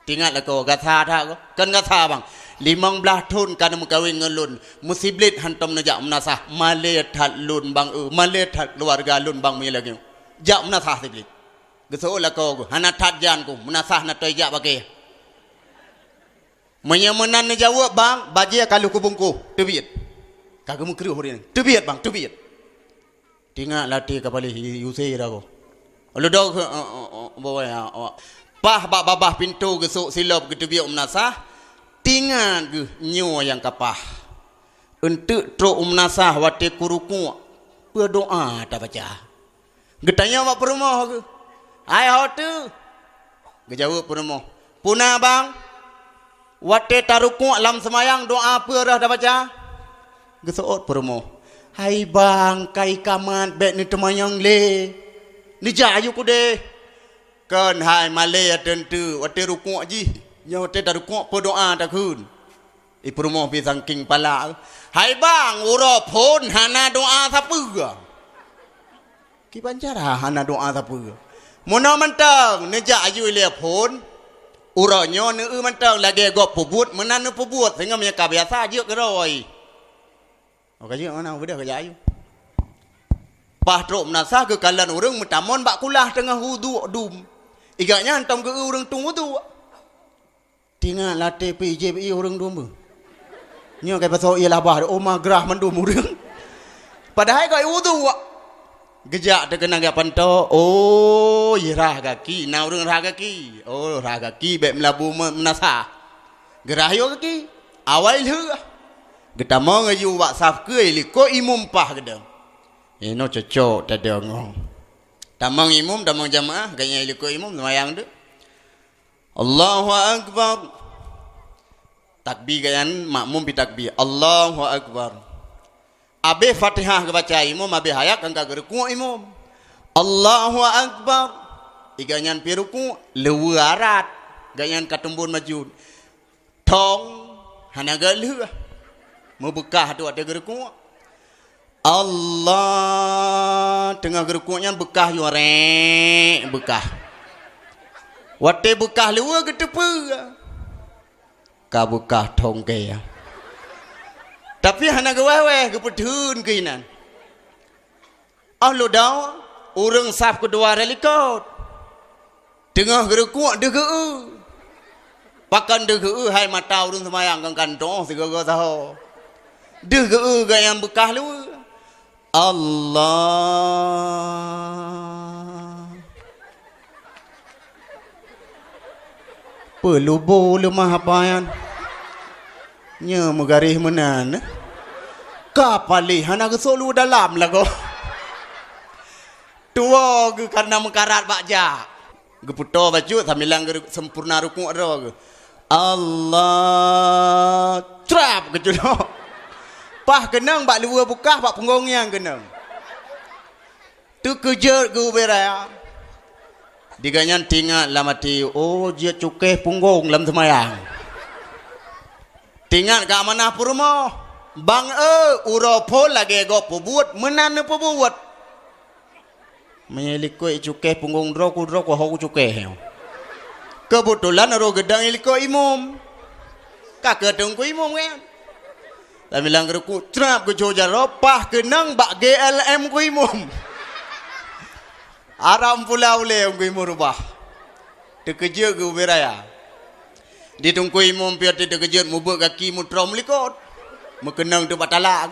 Tingat lakoe, gasa that ko. Kon gasa bang. Limong blaih thon ka neumeukawen ngon lôn. Meusiblét hantom neujak meunasah. Malée that lôn bang eu, malée that keuluwarga lôn bang meunyoe lagée nyoe. Jak meunasah siblét. Geuseuôt lakoe geuh, hana that jan ku, meunasah na toi jak bakée. Meunyoe meunan neujaweueb bang, bajée ka lheueh kubungkôh, teubiet. Ka geumeukreueh ureuëng, teubiet bang, teubiet. Tingat latée ka paléh use dah ko. Leudoe, eh, eh, eh, eh, bawai, ah, ah. Paih bak babah pintoe geusok silop geuteubiet meunasah, tingat geuh nyoe nyang ka paih. Eunteuk trok u meunasah watée kurukuk, peue doa tabaca. Geutanyong bak peurumoh geuh, "Hai ho teuh?" Geujaweueb peurumoh, "Peue na bang?" "Watée tarukuk lam seumayang doa peue rhoh tabaca?" Geuseuôt peurumoh, "Hai bang, kai kamat bék neuteumayang lé. Neujak aju keudeh." "Kon hai malée ateueh teuk, watée rukuk jih, nyoe watée tarukuk peue doa takheun?" Ipeurumoh pih sangking palak, "Hai bang, uroe phon hana doa sapeue." Kiban cara hana doa sapeue. Meunoe mantong, neujak aju ilée phon. Uroe nyoe neueu mantong lagée gob peubuet meunan neupeubuet, sehingga meunyoe ka biasa jeuet keudroe. Oh, ka jeuet meunan, beudôh ka jak aju. Paih trok meunasah geukalon ureuëng meutamong bak kulah teungoh wudhu dum. Igak nyan tom geu-eu ureuëng tueng wudhu. Tingat latée pih jieb ié ureuëng dum beuh. Nyoe kai pasoe ié labah, oh ma grah mandum ureuëng. Padahai gak wudhu. Geujak teukeunang jak pantoe, oh, ié rhah gaki, na ureuëng rhah gaki. Oh, rhah gaki bék meulabu me-, meunasah. Geurhah yoe gaki, awai lheueh. Geutamong aju bak saf keue likot imum paih geudong. Inoe cocok tadong. Tamong imum, tamong jamaah, gobnyan likot imum seumayang deuek. Allahu Akbar. Takbir gobnyan, makmum pih takbir. Allahu Akbar. Abéh Fatihah geubaca imum, abéh ayat kan ka geurukuk imum. Allahu Akbar. Igobnyan pih rukuk, leuweue arat. Gobnyan ka teumbon maju. Thong, hana geuh lheueh. Meubeukah tu watée geurukuk. Allah, teungoh geurukuk nyan beukah yue rek beukah. Watée beukah leuweue geuteupeue. Ka beukah thong keu. Tapi hana geuwéh-wéh geupeutheun keu inan. Oh leudoe, ureuëng saf keudua rhah likot. Teungoh geurukuk deuh geu-eu. Pakon deuh geu-eu hai mata ureuëng seumayang ngon kantong sigoe-goe saho. Deuh geu-eu geuh nyang beukah luweue. Allah. Peulubo leumah apa nyan? Nyoe meugaréh meunan. Ka paléh hana geusok luweue dalam lagoe. Tuwoe geuh kareuna meukarat bak jak. Geupeutoe bacut sambilan geu-, sempurna rukuk droe geuh. Allah, trap geuculok. Paih keunong bak luweue beukah bak punggong nyang keunong. Teukeujot geuh ubé raya. Di gobnyan teuingat lam até, oh, jeuet cukéh punggong lam seumayang. Teuingat keu amanah peurumoh. Bang e, uroe phon lagée gob peubuet, meunan neupeubuet. Meunyoe likot cukéh punggong droe ku, droe ku ho kucukéh nyoe. Keubeutulan roh geudong likot imum. Ka keu teungku imum kan? Sambilan geuruku, trap geucok jaroe, paih keunong bak G L M ku imum. Aram pula ulée ku imum rubah. Teukeujot geuh ubé raya. Di teungku imum piôh teukeujot mubeuet gaki mutrom likot. Meukeunong teuk bak talak.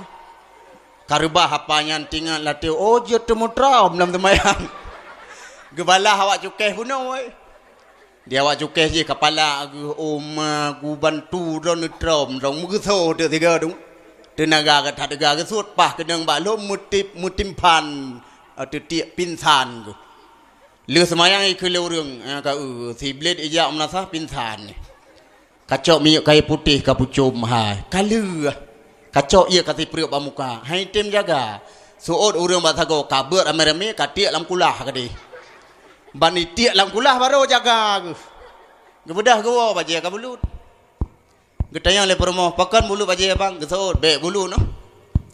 Ka reubah apa nyan teuingat lam até, oh, jeuet teumutrom lam seumayang. Geubalah awak cukéh bunoe. Di awak cukéh jih kapala geuh, oh ma, gubantu droe neutrom, droe meugeusoe teuk sigoe dong. Teunaga geuh that teuga geusuet, paih keunong bak lom meutip, meutimphan, eh, teutiek pingsan geuh. Lheueh seumayang ikheun lé ureuëng, eh, ka, eh, si Blét ijak meunasah pingsan. Kacok minyeuk kayée putéh ka pucom hai. Ka lheueh. Kacok ié ka sipreuk bak muka. Hai tem jaga. Seuôt ureuëng bak sagoe ka beuet ramé-ramé ka tiek lam kulah keudeh. Ban itiek lam kulah barô jaga geuh. Geubeudoh geuwoe bajée ka bulut. Geutanyong lé peurumoh, "Pakon bulut bajée, Bang?" Geuseuôt, "Bék bulut noh."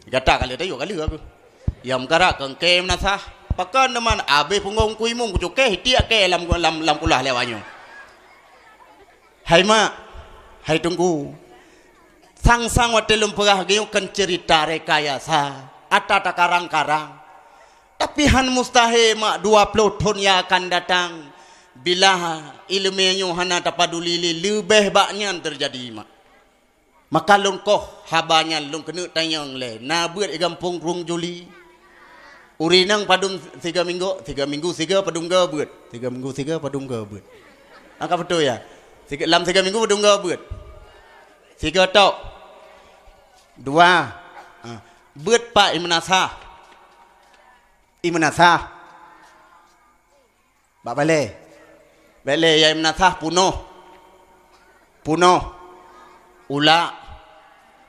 Gata ka lheueh tayue ka lheueh aku. Nyang meukarat keu engkée meunasah. Pakon teuma abéh punggong ku imum kucukéh itiek kée lam, lam, lam kulah lé awak nyoe. Hai mak, hai teungku, sang-sang watée lôn peugah geuyue kon ceurita rekayasa, ata takarang-karang. Tapi hán mustahé mak dua ploh thon nyang akan datang, bila iéleumé nyoe hana tapaduli lé, leubeh bak nyan teujadi mak. Maka lôn koh haba nyan lôn keuneuk tanyong lé, na beuet i gampông Rueng Juli? Ureuëng inong padum sigoe minggu, sigoe minggu sigoe padum goe beuet. Sigoe minggu sigoe padum goe beuet. Angka beutôi ya? Sigoe, lam sigoe minggu padum goe beuet. Sigoe tok. Dua. Ha. Beuet pat i meunasah. I meunasah. Bak balée. Balée nyang i meunasah punoh. Punoh. Ulak.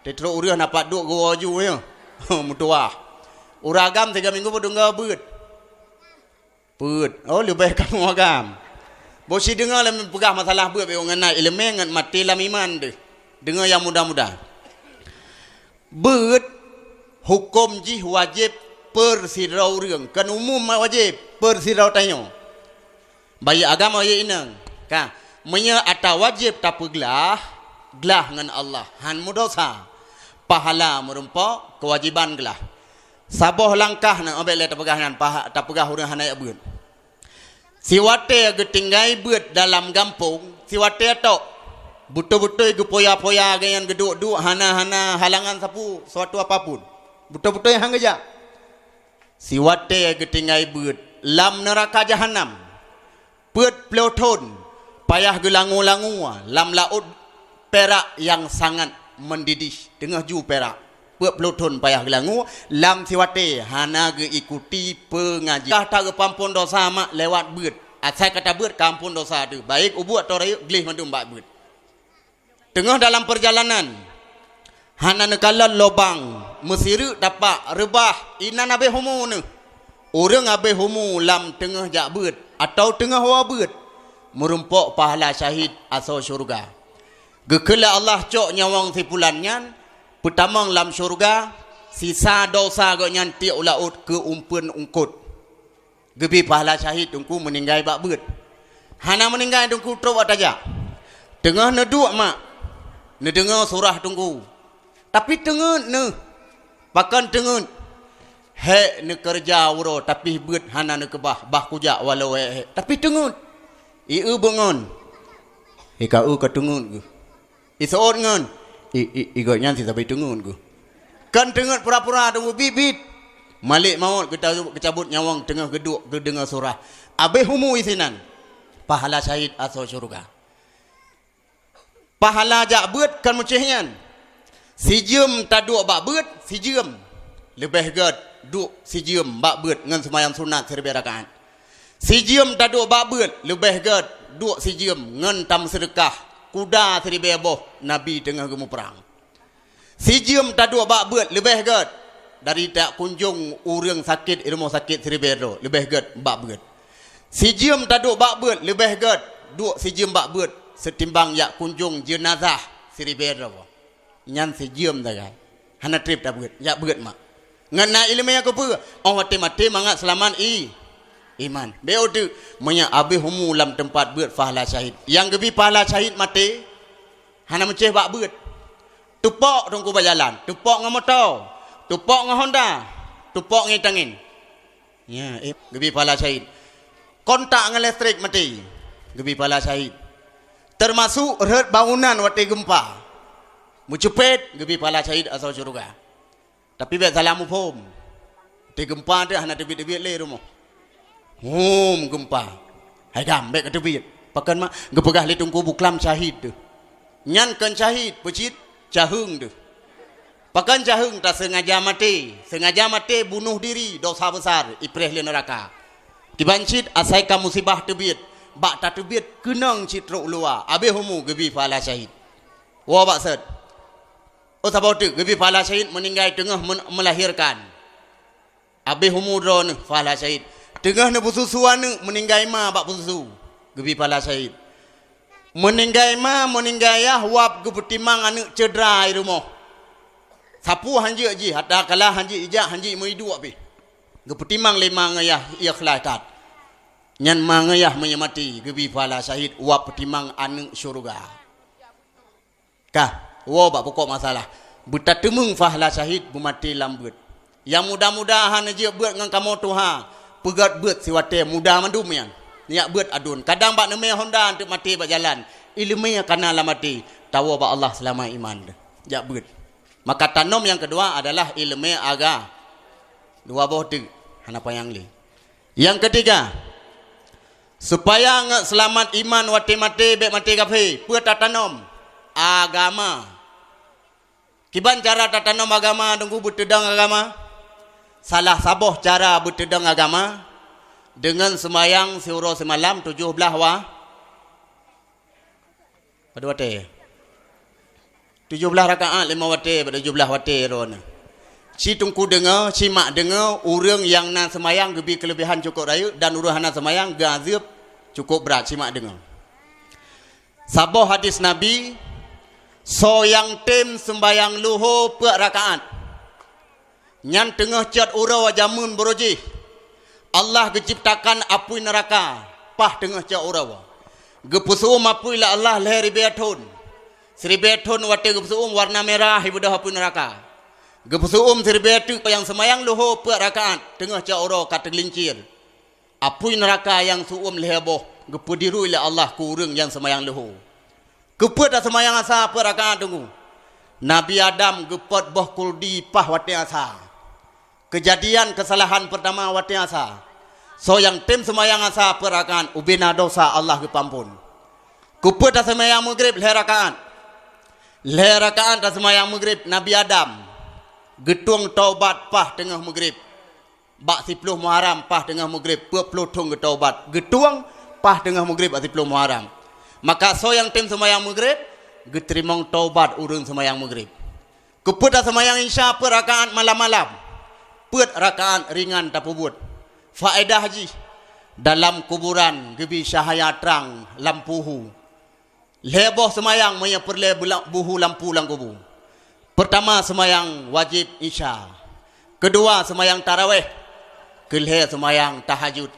Teutrok ureuëng na pat duek geuwoe ju nyoe. Meutuwah. Ureuëng agam sigoe minggu padum goe beuet. Beuet. Oh, leubeh kamoe agam. Boh si deungoe lom peugah masalah beuet bék ngon na iéleumé ngon maté lam iman deuh. Deungoe nyang muda-muda. Beuet huköm jih wajéb peusidroe ureuëng, kon umum wajéb peusidroe tanyoe. Baik agam baik inong. Ka, meunyoe ata wajéb tapeuglah, glah ngon Allah, hán meudosa. Pahala meurumpok keuwajéban glah. Saboh langkah na, oh bék lé tapeugah nyan, paha-, tapeugah ureuëng hana jak beuet. Siwatée geutinggai beuet dalam gampông, siwatée tok, beutôi-beutôi geupoya-poya geuh nyan geuduek-duek hana-hana halangan sapeue, suatu apapun. Beutôi-beutôi hán geujak. Siwatée geutinggai beuet lam neuraka jahanam, peuet ploh thon payah geulangue-langue lam laôt perak nyang sangat meundidih, teungoh ju perak. Peuet ploh thon payah geulangue lam siwatée hana geuikuti peungajian. Ka tageupeuamphon dosa mak lewat beuet. Asai ka tabeuet ka amphon dosa teuh, baik ubeut atau rayeuk gleh mandum bak beuet. Teungoh dalam peurjalanan, hana neukalon lobang, meusireuk tapak, reubah, inan abéh umu neuh. Ureuëng abéh umu lam teungoh jak beuet atawa teungoh woe beuet, meurumpok pahala syahid asoe syeuruga. Geukheun lé Allah cok nyawöng si pulan nyan peutamong lam syeuruga, sisa dosa gobnyan tiek u laôt keu umpeuen eungkôt. Geubri pahala syahid teungku meuninggai bak beuet. Hana meuninggai teungku trok bak tajak. Teungoh neuduek mak, neudeungoe surah teungku. Tapi teungeut neuh. Pakon teungeut? Hék neukeureuja uroe, tapi beuet hana neukeubah, bah kujak walau hék-hék. Tapi teungeut. Ié beungon. I ka-eu ka teungeut geuh. I seuôt ngon. I, i, i gobnyan si sabe teungeut geuh. Kan teungeut pura-pura teungeut bit-bit. Malek maot geuta-, geucabot nyawöng teungoh geuduek geudeungoe surah. Abéh umu i sinan. Pahala syahid asoe syeuruga. Pahala jak beuet kan meucéh nyan. Sijeuem taduek bak beuet, sijeuem. Leubeh gét duek sijeuem bak beuet ngon seumayang sunat siribée rakaat. Sijeuem taduek bak beuet, leubeh gét duek sijeuem ngon tameuseudekah kuda siribée boh Nabi teungoh geumuprang. Sijeuem taduek bak beuet, leubeh gét dari takunjong ureuëng sakét i rumoh sakét siribée droe, leubeh gét bak beuet. Sijeuem taduek bak beuet, leubeh gét duek sijeuem bak beuet seutimbang jak kunjong jeunazah siribée droe. Nyan sijeuem sagai. Hana treb tabeuet, jak beuet mak. Ngon na iéleumé nyang keupeue? Óh watée maté mangat seulamat i-, iman. Bék uteuk, meunyoe abéh umu lam teumpat beuet pahala syahid. Nyang geubi pahala syahid maté, hana meucéh bak beuet. Teupok teungku bak jalan, teupok ngon moto, teupok ngon Honda, teupok ngon tangen. Ya, eh, geubi pahala syahid. Kontak ngon listrik maté, geubi pahala syahid. Teumasuk rhot bangunan watée geumpa. Meucupet, geubi pahala syahid asoe syeuruga. Tapi bék salah muphom. Watée geumpa teuh hana teubiet-teubiet lé rumoh. Hom geumpa. Hai gam, bék ka teubiet. Pakon mak geupeugah lé teungku buklam syahid teuh. Nyan kon syahid, peucit caheueng teuh. Pakon caheueng taseungaja maté, seungaja maté bunoh diri, dosa besar, ipreh lé neuraka. Kiban cit asai ka musibah teubiet, bak tateubiet keunong cit trok luwa, abéh umu geubi pahala syahid. Woe bak sot. Oh saboh teuk geubi pahala syahid meuninggai teungoh men-, meulahirkan. Abéh umu droeneuh pahala syahid. Teungoh neupeususu aneuëk meuninggai ma bak peususu, geubi pahala syahid. Meuninggai ma, meuninggai yah wab geupeutimang aneuëk cedera i rumoh. Sapeue hanjeuet jih, hatakala hanjeuet ijak, hanjeuet meuiduek pih. Geupeutimang lé ma ngon yah ikhlas that. Nyan ma ngon yah meunyoe maté geubi pahala syahid wab peutimang aneuëk syeuruga. Kah, woe bak pokok masalah. Beutateumeung pahala syahid beumaté lam beuet. Nyang muda-muda hana jeuet beuet ngon kamoe tuha, peugét beuet siwatée muda mandum nyan. Nyak beuet adun. Kadang bak neumé honda teuk maté bak jalan. Iéleumé kana lam até, tawoe bak Allah seulama iman. Jak beuet. Maka tanom nyang keudua adalah iéleumé aga-, dua boh teuk. Hana panyang lé. Nyang keutiga, supaya ngat seulamat iman watée maté bék maté kafé, peue tatanom? Agama. Kiban cara tatanom agama teungku beuteudong agama? Salah saboh cara beuteudong agama, deungon seumayang siuroe simalam tujoh blaih wa-, Padub watée? Tujoh blaih rakaat, limong watée, bak tujoh blaih watée droeneuh. Ci teungku deungoe, ci mak deungoe, ureuëng nyang na seumayang geubi keuleubehan cukôp rayeuk dan ureuëng hana seumayang geuazeueb cukôp brat, ci mak deungoe. Saboh hadis Nabi, soe nyang tem seumayang luho peuet rakaat. Nyan teungoh cot uroe jameun buroe jih, Allah geuciptakan apui neuraka paih teungoh cot uroe. Geupeuseu'uem apui lé Allah lhée ribée thon. Siribée thon watée geupeuseu'uem warna mirah ibeudôh apui neuraka. Geupeuseu'uem siribée teuk nyang seumayang luho peuet rakaat teungoh cot uroe ka teulincir. Apui neuraka nyang seu'uem lhée boh geupeudirui lé Allah keu ureuëng nyang seumayang luho. Keupeue taseumayang asa peuet rakaat teungku? Nabi Adam geupot boh kuldi paih watée asa. Keujadian keusalahan peurtama watée asa. Soe nyang tem seumayang asa peuet rakaat ubena desya Allah geupeuampon. Keupeue taseumayang meugreb lhée rakaat? Lhée rakaat taseumayang meugreb Nabi Adam geutueng taubat paih teungoh meugreb. Bak siploh Muharram paih teungoh meugreb, peuet ploh thon geutaubat, geutueng paih teungoh meugreb bak siploh Muharram. Maka soe nyang tem seumayang meugreb, geuteurimong taubat ureuëng seumayang meugreb. Keupeue taseumayang Isya peuet rakaat malam-malam? Peuet rakaat ringan tapeubuet. Faedah jih, dalam kuburan geubi cahya trang lampu hu. Lhée boh seumayang meunyoe peureulée beula-, buhu lampu lam kubu. Peurtama seumayang wajéb Isya. Keudua seumayang tarawéh. Keulhée seumayang tahajud.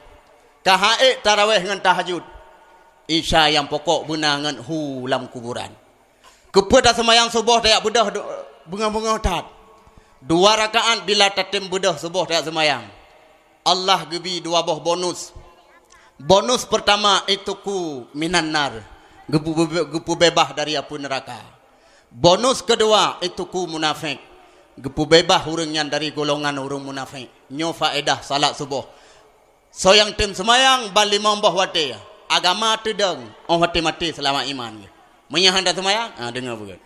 Ka ha ék tarawéh ngon tahajud, Isya nyang pokok beuna ngon hu lam kuburan. Keupeue taseumayang suboh tajak beudôh do-, beungoh-beungoh that? Dua rakaat bila tatem beudôh suboh tajak seumayang. Allah geubi dua boh bonus. Bonus peurtama, itqu minan nar, Geupeu-, geupeubeubaih dari apui neuraka. Bonus keudua, itqu munafék. Geupeubeubaih ureuëng nyan dari golongan ureuëng munafék. Nyoe faédah salat suboh. Soe nyang tem seumayang ban limong boh watée, agama teudong, óh watée maté seulamat iman geuh. Meunyoe hana seumayang, ah, deungoe beugét.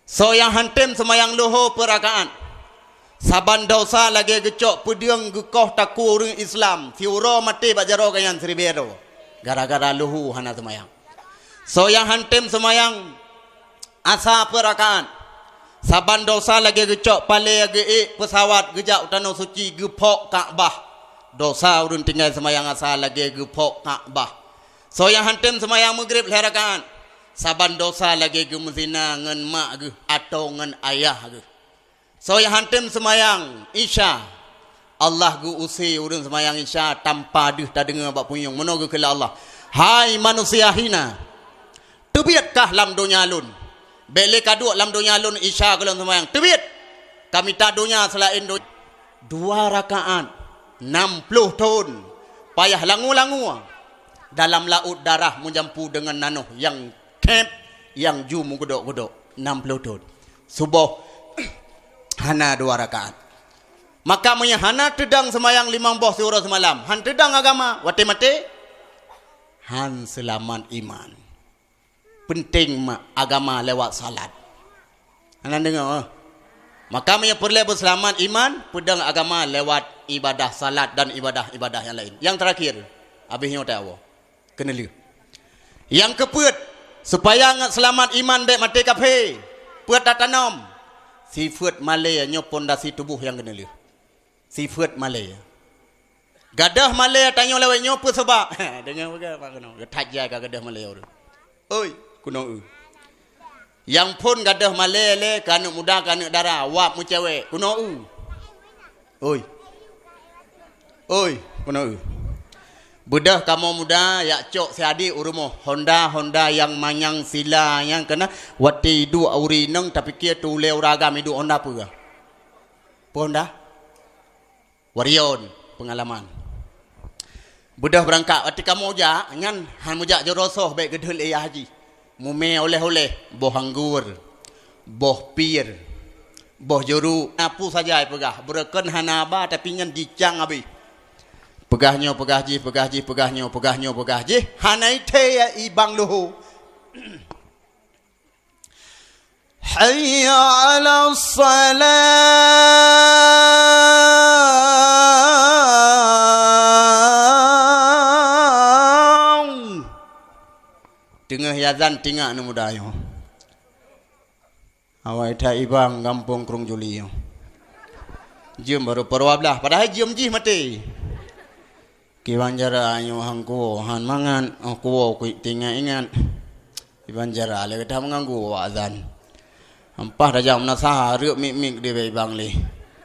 Soe nyang han tem seumayang luho peurakaat, saban dosa lagée geucok peudeueng geukoh takue ureuëng Islam, siuroe maté bak jaroe geuh nyan siribée droe, gara-gara luho hana seumayang. Soe nyang han tem seumayang asa peurakaat, saban dosa lagée geucok palée geuék peusawat geujak u tanoh suci geuphok Ka'bah, dosa ureuëng tinggai seumayang asa lagée geuphok Ka'bah. Soe nyang han tem seumayang Maghrib lhée rakaat, saban dosa lagée geumeuzina ngon mak geuh atawa ngon ayah geuh. Soe nyang han tem seumayang Isya, Allah geu-use ureuëng seumayang Isya tanpa deuh tadeungoe bak punyueng. Meunoe geukheun lé Allah, "Hai manusia hina, teubiet kah lam donya Lôn. Bék lé ka duek lam donya Lôn Isya gohlom seumayang. Teubiet! Ka mita donya seulaén donya." Dua rakaat, nam ploh thon, payah langue-langue dalam laôt darah meujampu deungon nanoh nyang khép, nyang ju meugeudok-geudok, nam ploh thon. Suboh hana dua rakaat. Maka meunyoe hana teudong seumayang limong boh siuroe seumalam, han teudong agama, watée maté han seulamat iman. Penting ma-, agama lewat salat. Hana deungoe, eh? Maka meunyoe peureulée beuseulamat iman, peudong agama lewat ibadah salat dan ibadah-ibadah nyang laén. Nyang teurakhir, habéh nyoe tawoe. Keuneulheueh. Nyang keupeuet, supaya ngat seulamat iman bék maté kafé, peuet tatanom. Sifeuet malée nyoe pondasi tuboh nyang keuneulheueh. Sifeuet malée. Gadôh malée tanyoe lawét nyoe peue sabab? Deungoe peugah bak keunoe. That jai ka gadôh malée ureuëng. Oi, keunoe eu. Nyang phon gadôh malée lé keu aneuëk muda, keu aneuëk dara, wab meucewek. Keunoe eu. Oi. Oi, keunoe eu. Beudôh kamoe muda yak cok siadik u rumoh. Honda, Honda nyang manyang sila nyang keunan watée iduek uri inong tapike tu ulée ureuëng agam iduek Honda peue? Peue Honda? Warrior peungalaman. Beudôh beurangkat, watée kamoe jak nyan han meujak jaroe soh bék geudeuet lé yah jih. Mumé oleh-oleh, boh anggor, boh pir, boh juruk, na peue saja ipeugah. Beureukan hana haba tapi nyan jicang habéh. Peugah nyoe, peugah jih, peugah jih, peugah nyoe, peugah nyoe, peugah jih, hana ithée ibang luho. Hayya 'alas shalah. Teungoh azan tingak aneuk muda nyoe. Awai that ibang gampông Krueng Juli nyoe. Jeuem barô peuruwah blaih, padahai jeuem jih maté. Kiban jara nyoe han kuwoe, han mangat, oh kuwoe kuingat-ingat. Kiban jara lé gata meuganggu awak azan. Ampah tajak meunasah, reuek miet-miet di bak ibang lé.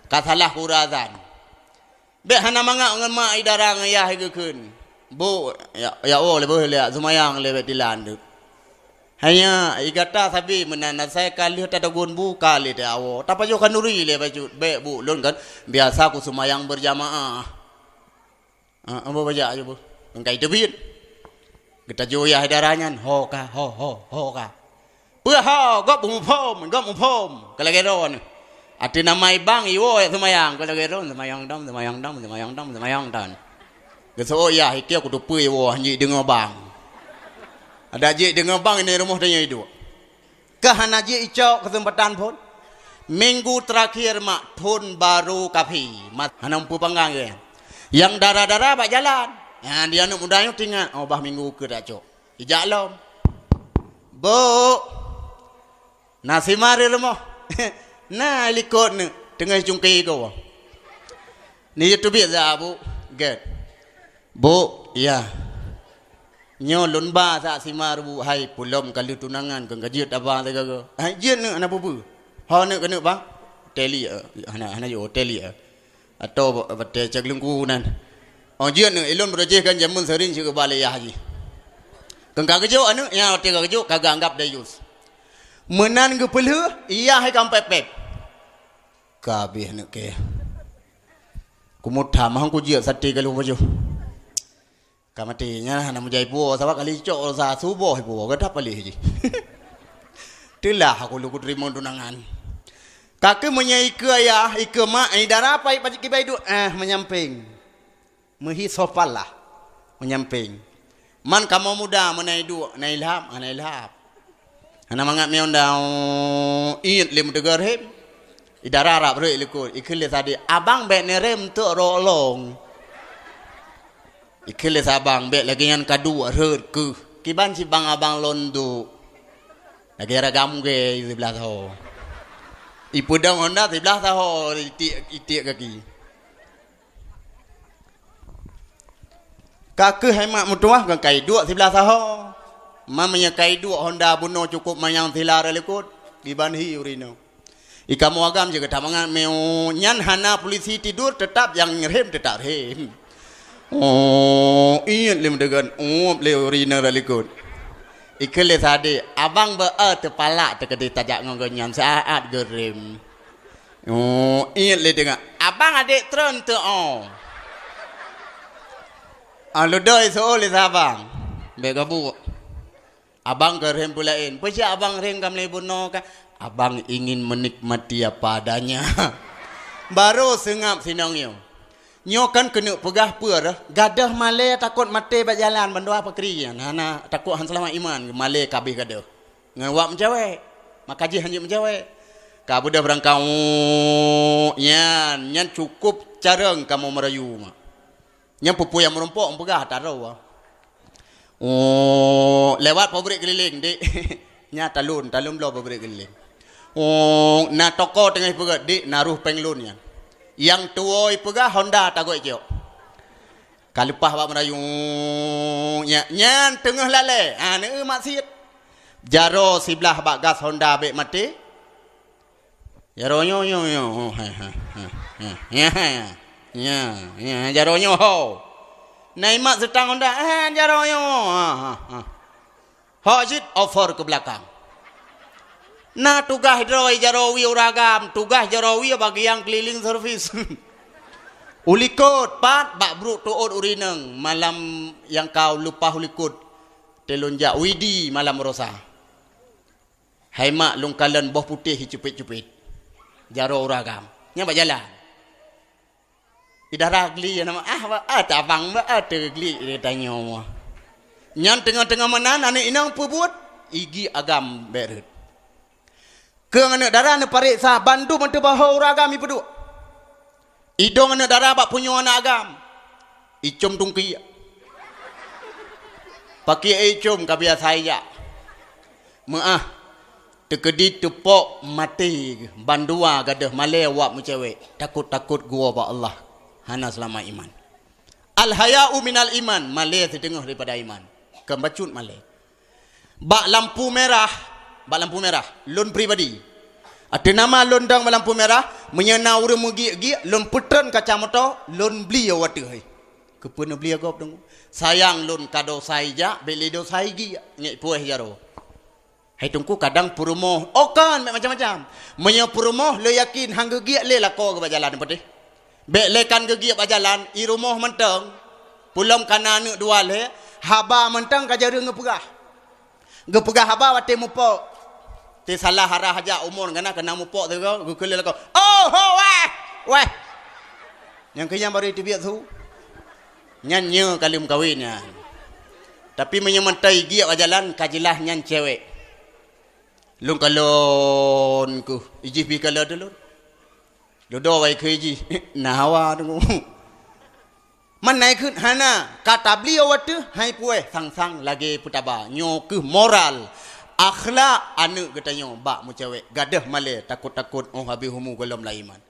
Ka salah keu ureueng azan. Bék hana mangat ngon mak idara ngon yah geukheun. Bu, ya, ya Allah, lé beuh lé seumayang lé bék tilan tu. Hanya igata sabe meunan asai ka lheueh tatagun bu ka lé teuawoe. Tapajoh khanuri lé bacut, bék bu lôn kan biasa kuseumayang beurjamaah. Ah, ambo bajak aja bu. Engkai teubiet. Geutajoh yah dara nyan, ho ka, ho, ho, ho ka. Peue ho, gob muphom, gob muphom. Ka lagée droe nyoe. Ateueh nama ibang iwoe seumayang, ka lagée droe seumayang dam, seumayang dam, seumayang dam, seumayang tan. Geuseuôt yah iké kuteupeue iwoe han jeuet deungoe bang. Adak jeuet deungoe bang ini rumoh tanyoe iduek. Ka hana jeuet icok keuseumpatan phon. Minggu teurakhir mak thon barô kafé, mat hana mupeue panggang geuh. Nyang dara-dara bak jalan. Nyan di aneuk muda nyoe teuingat, oh bah minggu keu tacok. Ijak lom. Bu, na Sima di rumoh? Na likot neuk teungoh cungke goe. Ni teubiet za bu, gét. Bu, ya. Nyoe lôn ba sak Sima rubu hai pulom ka lheueh tunangan keu ka jeuet aba sigoe. Hai jeuet neuk hana peue-peue. Ho neuk keuneuk ba? Teli, eh, hana, hana jeuet teli, eh. Atau ba-, batée cak leungku nan. Oh jeuet neuk ilôn beureujeih kan jameun seuring cit keu ba lé yah jih. Keu ka geujok aneuk, ya watée ka geujok ka geuanggab dayus. Meunan geupeulheueh, yah hai ka pép-pép. Ka habéh neuk kée. Kumutham han kujeuet saté ka lôn pajoh. Ka maté nyan hana meujai puwoe, sabab kali cok rasa suboh puwoe, gata paléh jih. Teulah aku lôn kuteurimong tunangan. Ka keuh meunyoe ikeue ayah, ikeue mak, eh, dara pai pajik kibai duek, eh, meunyampéng. Meuhi sopan lah, meunyampéng. Man kamoe muda meunan iduek, na ilham, hana ilham. Hana mangat miyueb daun, iet lé meuteugor hem. Idara rab reuek likot, ikheun lé sadé, "Abang bèk neurem teuk rolong." Ikheun lé sabang, "Bèk lagèe nyan ka duek rhot keuh. Kiban sibang abang lôn duek." Lagèe ragam gé siblah saho. Ipeudong honda siblah saho, itiek, itiek gaki. Ka keuh hai mak meutuwah ngon kai duek siblah saho. Ma meunyoe kai duek honda bunoe cukôp manyang sila rot likot, kiban hi ureueng inong. Ikamoe agam jeuet gata mangat meu'oe, nyan hana polisi tidur, teutap nyang rhem teutap rhem. Oh, iet lé meudeungon, uep lé ureueng inong rot likot. Ikheun lé sadé, "Abang beu-e teupalak teukeudi tajak ngon geuh nyan, saát geurem." Oh, iet lé deungon, "Abang adék treun teuh oh." Ah, ludoi seu'oh lé sabang. Bèk gabuk. Abang geurhem peulaén. Peue cit abang rhem ka meulai bunoe ka? Abang ingin menikmati apa adanya. Barô seungab sinong nyoe. Nyoe kan keuneuk peugah peue reuh, gadôh malèe takot maté bak jalan bandua pakri nyan. Hana takot hana seulamat iman, malèe ka abéh gadôh. Ngon awak meucewek. Maka jih hanjeuet meucewek. Ka beudôh beurangkat, nyan, nyan cukôp carông kamoe meurayu mak. Nyang peue-peue nyang meurumpok meupeugah taroe. Oh, lewat pabrik keliling, Dik. Nya talon, talon bloe pabrik keliling. Oh, na toko teungoh peugah, Dik, na roh péng lôn nyan. Nyang tuwoe peugah Honda tagok icok. Ka leupah bak meurayu. Nya, nyan teungoh lalè. Ha, neu maksiet. Jaroe siblah bak gas Honda bèk maté. Jaroe nyoe, nyoe, nyoe. Oh, ha, ha, ha, ha. Ya, ya, ya, ya, jaroe nyoe ho. Na imat seutang Honda, eh, jaroe nyoe. Ha, ha, ha. Hok cit over ke belakang. Na tugaih droe jaroe wie ureueng agam, tugaih jaroe wie bagian keliling servis. Ulikot pat bak brok teuôt ureueng inong malam nyang ka leupah ulikot. Teulon jak widi malam rosa. Hai mak lôn kalon boh putéh cupét-cupét. Jaroe ureueng agam. Nyan bak jalan. Idara gli nama ah, ah tabang ba ah teugli tanyoe. Nyan teungoh-teungoh meunan aneuk inong peubuet igi agam bèk rhot. Keu aneuk dara neupareksa bandum ateueh bahô ureueng agam ipeuduek. Idong aneuk dara bak punyueng aneuk agam. Icom tungkiek. Pakiek icom ka biasa ijak. Meu'ah. Teukeudi teupok maté bandua gadôh malèe wak meucewek. Takot-takot geuwoe bak Allah. Hana seulamat iman. Al-haya'u minal iman. Malèe siteungoh daripada iman. Kon bacut malèe. Bak lampu merah, bak lampu merah, lôn pribadi. Ateueh nama lôn dong bak lampu merah, meunyoe na ureueng meugiek-giek, lôn peutreun kaca moto, lôn bli u ateueh hai. Keupeue neubli gob deungoe? Sayang lôn ka dosa ijak, bèk lé dosa igiek, ngek puéh jaroe. Hai Teungku, kadang peurumoh, oh kan, macam-macam. Meunyoe peurumoh, lôn yakin han geugiek lé lakoe geuh bak jalan, patéh. Bèk lé kan geugiek bak jalan, i rumoh mantong. Peulom kana aneuk dua lhèe, haba mantong ka jareueng geupeugah. Geupeugah haba watèe mupok. Teusalah arah jak umur gana keunan mupok sigoe, geukheun lé lakoe, "Oh, ho, weh! Weh!" Nyang keu nyan barô teubiet su. Nyan nyoe ka lheueh meukawen nyan. Tapi meunyoe mantong igiek bak jalan, ka jeulaih nyan cewek. Lôn kalon keuh, ijih pih kalon lôn. Dudoe wai keu ijih, na hawa deungoe. Man na ikheun hana, ka tabli u ateueh, hai puéh, sang-sang lagèe peutaba. Nyoe keuh moral, akhlak aneuk geutanyoe bak meucewek. Gadôh malèe, takot-takot, oh habéh umu gohlom lam iman.